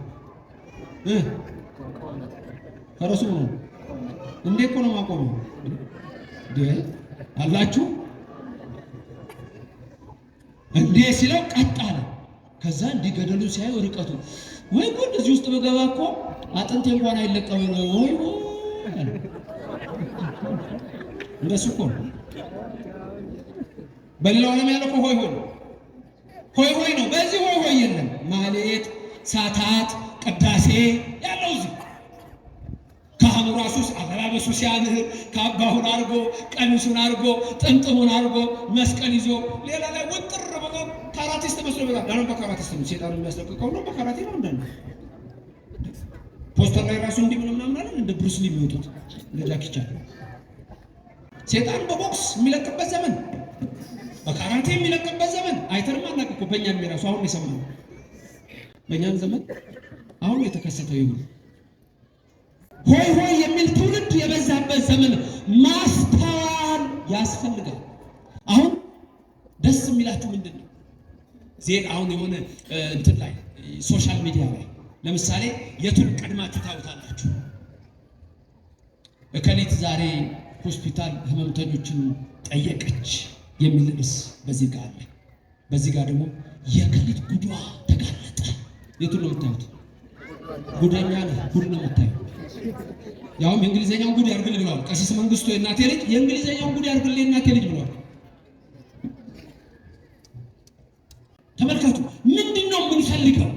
ፈረሱ ነው እንዴ እኮ ነው ማቆሚያው እንዴ አላችሁ እንዴ ሲለው ቀጥ አለ። ከዛ እንዲህ ገደሉ ሲያዩ ርቀቱ ወይ ጉድ፣ እዚህ ውስጥ በገባ እኮ አጥንቴ እንኳን አይለቀም ነው ወይ ወይ። እንደሱ እኮ ነው። በሌላው ዓለም ያለው እኮ ሆይ ሆይ ነው፣ ሆይ ሆይ ነው። በዚህ ሆይ ሆይ የለም። ማህሌት፣ ሳታት፣ ቅዳሴ ያለው እዚህ ካህኑ ራሱ አለባበሱ ሲያምር ካባሁን አድርጎ ቀሚሱን አድርጎ ጥምጥሙን አድርጎ መስቀል ይዞ ሌላ ላይ ውጥር ብሎ ካራቲስት መስሎ ይመጣል። ዳኑ በካራቲስት ነው ሴጣኑ የሚያስለቅቀው ነው፣ በካራቴ ነው። እንዳለ ፖስተር ላይ ራሱ እንዲህ ብሎ ምናምን አለ እንደ ብሩስ ሊ የሚወጡት እንደ ጃኪ ቻን። ሴጣን በቦክስ የሚለቅበት ዘመን፣ በካራቴ የሚለቅበት ዘመን አይተንም አናውቅ እኮ በእኛ የሚራሱ አሁን የሰማነው በእኛም ዘመን አሁን የተከሰተው ይሁን። ሆይ ሆይ የሚል ትውልድ የበዛበት ዘመን ማስተዋል ያስፈልጋል። አሁን ደስ የሚላችሁ ምንድን ነው? ዜና አሁን የሆነ እንትን ላይ social media ላይ ለምሳሌ የቱን ቀድማችሁ ታዩታላችሁ? እከሊት ዛሬ ሆስፒታል ህመምተኞችን ጠየቀች የሚል ርዕስ በዚህ ጋር አለ። በዚህ ጋር ደግሞ የእከሊት ጉዷ ተጋለጠ። የቱን ነው የምታዩት? ጉደኛ ነህ፣ ጉድ ነው የምታየው። ያውም የእንግሊዝኛውን ጉድ ያርግልህ ብለዋል ቀሲስ መንግስቱ የእናቴ ልጅ። የእንግሊዝኛውን ጉድ ያርግልህ የእናቴ ልጅ ብለዋል። ተመልከቱ። ምንድን ነው የምንፈልገው?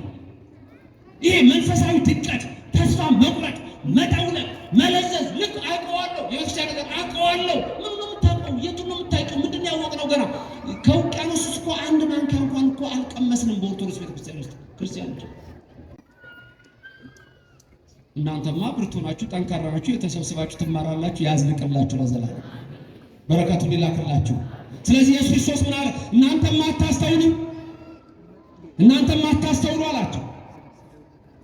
ይሄ መንፈሳዊ ድቀት፣ ተስፋ መቁረጥ፣ መጠውለቅ፣ መለዘዝ። ልክ አውቀዋለሁ፣ የቤተክርስቲያን ነገር አውቀዋለሁ። ምን ነው የምታውቀው? የቱን ነው የምታውቀው? ምንድን ነው ያወቅነው? ገና ከውቅያኖስ ውስጥ እኮ አንድ ማንኪያ እንኳን እኮ አልቀመስንም። በኦርቶዶክስ ቤተክርስቲያን ውስጥ ክርስቲያኖች እናንተማ ብርቱ ናችሁ፣ ጠንካራ ናችሁ፣ የተሰብስባችሁ ትማራላችሁ። ያዝልቅላችሁ፣ ለዘላለም በረከቱን ይላክላችሁ። ስለዚህ ኢየሱስ ክርስቶስ ምን አለ? እናንተማ አታስተውሉ፣ እናንተማ አታስተውሉ አላቸው።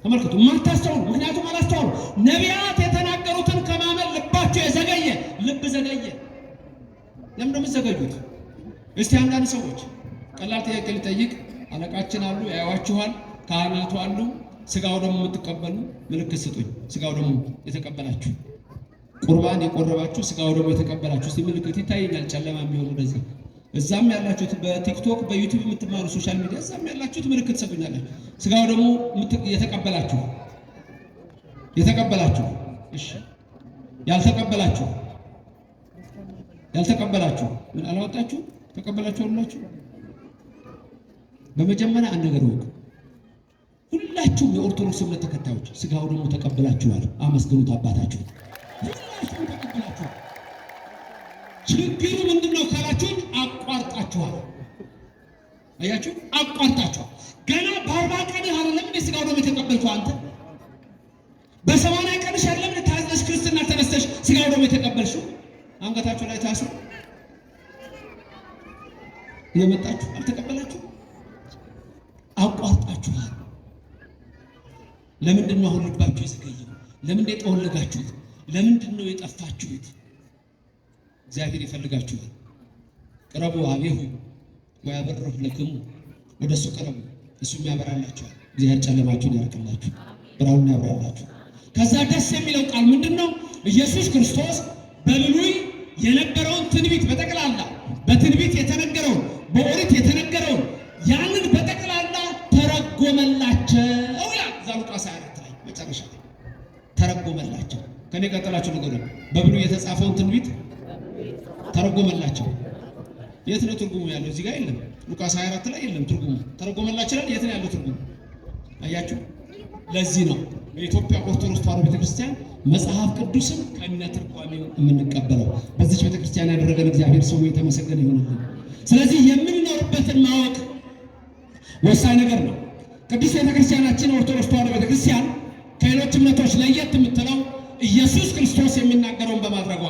ተመልከቱ፣ ማታስተውሉ ምክንያቱም አላስተዋሉ። ነቢያት የተናገሩትን ከማመን ልባቸው የዘገየ ልብ ዘገየ። ለምን ነው የምትዘገዩት? እስቲ አንዳንድ ሰዎች ቀላል ጥያቄ ልጠይቅ። አለቃችን አሉ፣ ያዩዋችኋል፣ ካህናቱ አሉ። ስጋው ደግሞ የምትቀበሉ ምልክት ስጡኝ። ስጋው ደግሞ የተቀበላችሁ ቁርባን የቆረባችሁ ስጋው ደግሞ የተቀበላችሁ እስቲ ምልክት ይታየኛል። ጨለማ የሚሆኑ ወደዚህ እዛም ያላችሁት በቲክቶክ በዩቲዩብ የምትማሩ social media እዛም ያላችሁት ምልክት ትሰጡኛላችሁ። ስጋው ደግሞ የተቀበላችሁ የተቀበላችሁ እሺ፣ ያልተቀበላችሁ ያልተቀበላችሁ ምን አላወጣችሁ? ተቀበላችሁ አላችሁ። በመጀመሪያ አንድ ነገር እወቁ። ሁላችሁም የኦርቶዶክስ እምነት ተከታዮች ስጋው ደግሞ ተቀብላችኋል። አመስግኑት አባታችሁ። ሁላችሁም ተቀብላችኋል። ችግሩ ምንድነው ካላችሁኝ፣ አቋርጣችኋል። አያችሁ፣ አቋርጣችኋል። ገና በ40 ቀንህ አይደለም እንዴ ስጋው ደግሞ የተቀበልከው አንተ? በ80 ቀንሽ አይደለም እንዴ ታዝነሽ ክርስትና ተነስተሽ ስጋው ደግሞ የተቀበልሽው? አንገታችሁ ላይ ታስሮ እየመጣችሁ አልተቀበላችሁ፣ አቋርጣችኋል። ለምንድን ነው አሁን ልባችሁ የዘገየው? ለምንድን የጠወለጋችሁት? ለምንድን ነው የጠፋችሁት? እግዚአብሔር ይፈልጋችኋል። ቅረቡ አቤሁ ወያበርህ ለክሙ፣ ወደ እሱ ቅረቡ፣ እሱም ያበራላችኋል። እግዚአብሔር ጨለማችሁን ያርቅላችሁ፣ ብርሃኑን ያብራላችሁ። ከዛ ደስ የሚለው ቃል ምንድን ነው? ኢየሱስ ክርስቶስ በብሉይ የነበረውን ትንቢት በጠቅላላ በትንቢት የተነገረውን በኦሪት የተነገረውን ያንን በጠቅላላ ተረጎመላቸው ይላል። እዛ ሉቃስ 24 ላይ መጨረሻ ላይ ተረጎመላቸው። ከኔ ቀጠላችሁ ነገሩ በብሉይ የተጻፈውን ትንቢት ተረጎመላቸው። የት ነው ትርጉሙ ያለው? እዚህ ጋር የለም። ሉቃስ 24 ላይ የለም ትርጉሙ። ተረጎመላቸው ይላል። የት ነው ያለው ትርጉሙ? አያችሁ። ለዚህ ነው በኢትዮጵያ ኦርቶዶክስ ተዋሕዶ ቤተክርስቲያን መጽሐፍ ቅዱስን ከነ ትርጓሜው የምንቀበለው። በዚች ቤተክርስቲያን ያደረገን እግዚአብሔር ስሙ የተመሰገነ ይሁንልን። ስለዚህ የምንኖርበትን ማወቅ ወሳኝ ነገር ነው። ቅድስት ቤተክርስቲያናችን ኦርቶዶክስ ተዋሕዶ ቤተክርስቲያን ከሌሎች እምነቶች ለየት የምትለው ኢየሱስ ክርስቶስ የሚናገረውን በማድረጓ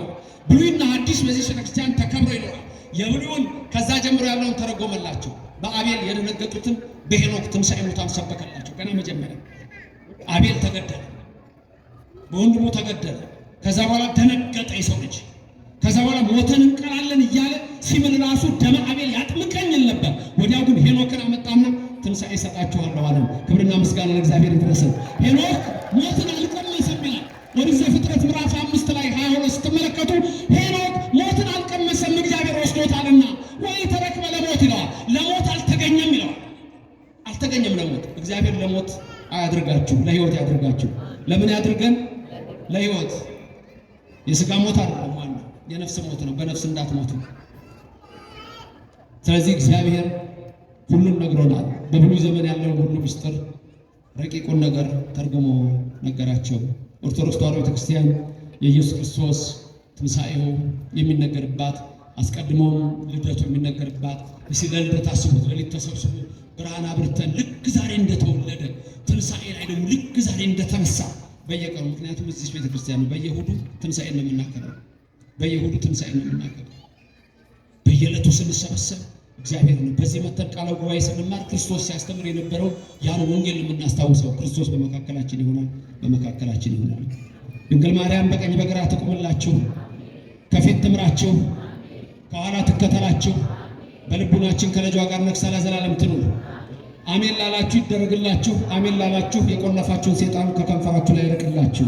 ብሉይና አዲስ በዚህ ቤተክርስቲያን ተከብሮ ይኖራል። የብሉይን ከዛ ጀምሮ ያለውን ተረጎመላቸው። በአቤል የደነገጡትን በሄኖክ ትንሣኤ ሙታን ሰበከላቸው። ገና መጀመሪያ አቤል ተገደለ፣ በወንድሙ ተገደለ። ከዛ በኋላ ደነገጠ የሰው ልጅ። ከዛ በኋላ ሞተን እንቀራለን እያለ ሲምል ራሱ ደመ አቤል ያጥምቀኝ ነበር። ወዲያው ግን ሄኖክን አመጣና ትንሣኤ እሰጣችኋለሁ አለ። ክብርና ምስጋና ለእግዚአብሔር ይድረሰው። ሄኖክ ሞትን አልቀመሰም ይላል። ኦሪት ዘፍጥረት ምዕራፍ 5 ላይ 22 ስትመለከቱ ሄኖክ ሞትን አልቀመሰም እግዚአብሔር ወስዶታልና፣ ወይ ተረክበ ለሞት ይለዋል። ለሞት አልተገኘም ይለዋል። አልተገኘም ለሞት። እግዚአብሔር ለሞት አያድርጋችሁ፣ ለሕይወት ያድርጋችሁ። ለምን ያድርገን? ለሕይወት። የስጋ ሞት አይደለም ዋናው፣ የነፍስ ሞት ነው። በነፍስ እንዳትሞቱ። ስለዚህ እግዚአብሔር ሁሉን ነግሮናል። በብሉይ ዘመን ያለውን ሁሉ ምስጢር ረቂቁን ነገር ተርጉሞ ነገራቸው። ኦርቶዶክስ ተዋሕዶ ቤተክርስቲያን የኢየሱስ ክርስቶስ ትንሣኤው የሚነገርባት አስቀድሞም ልደቱ የሚነገርባት እስኪ ለልደት አስቡት። ሌሊት ተሰብስቦ ብርሃን አብርተን ልክ ዛሬ እንደተወለደ ትንሣኤ ላይ ደግሞ ልክ ዛሬ እንደተነሳ በየቀኑ ምክንያቱም እዚህ ቤተክርስቲያን ነው በየእሑዱ ትንሣኤ ነው የምናከብረው። በየእሑዱ ትንሣኤ ነው የምናከብረው። በየዕለቱ ስንሰበሰብ እግዚአብሔር ነው። በዚህ መተን ቃለ ጉባኤ ስንማር ክርስቶስ ሲያስተምር የነበረው ያን ወንጌል የምናስታውሰው ክርስቶስ በመካከላችን ይሆናል፣ በመካከላችን ይሆናል። ድንግል ማርያም በቀኝ በግራ ትቁምላችሁ፣ ከፊት ትምራችሁ፣ ከኋላ ትከተላችሁ፣ በልቡናችን ከልጇ ጋር ነግሳ ለዘላለም ትኑር። አሜን ላላችሁ ይደረግላችሁ። አሜን ላላችሁ የቆለፋችሁን ሰይጣን ከከንፈራችሁ ላይ ይርቅላችሁ።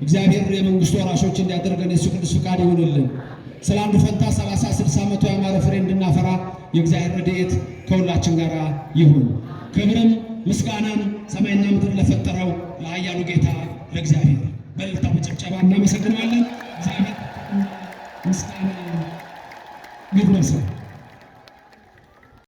እግዚአብሔር የመንግስቱ ወራሾች እንዲያደርገን የእሱ ቅዱስ ፍቃድ ይሁንልን። ስለ አንዱ ፈንታ 30፣ 60፣ 100 ያማረ ፍሬ እንድናፈራ የእግዚአብሔር ረድኤት ከሁላችን ጋር ይሁን። ክብርም ምስጋናም ሰማይና ምድር ለፈጠረው ለኃያሉ ጌታ ለእግዚአብሔር በእልልታ በጭብጨባ እናመሰግነዋለን።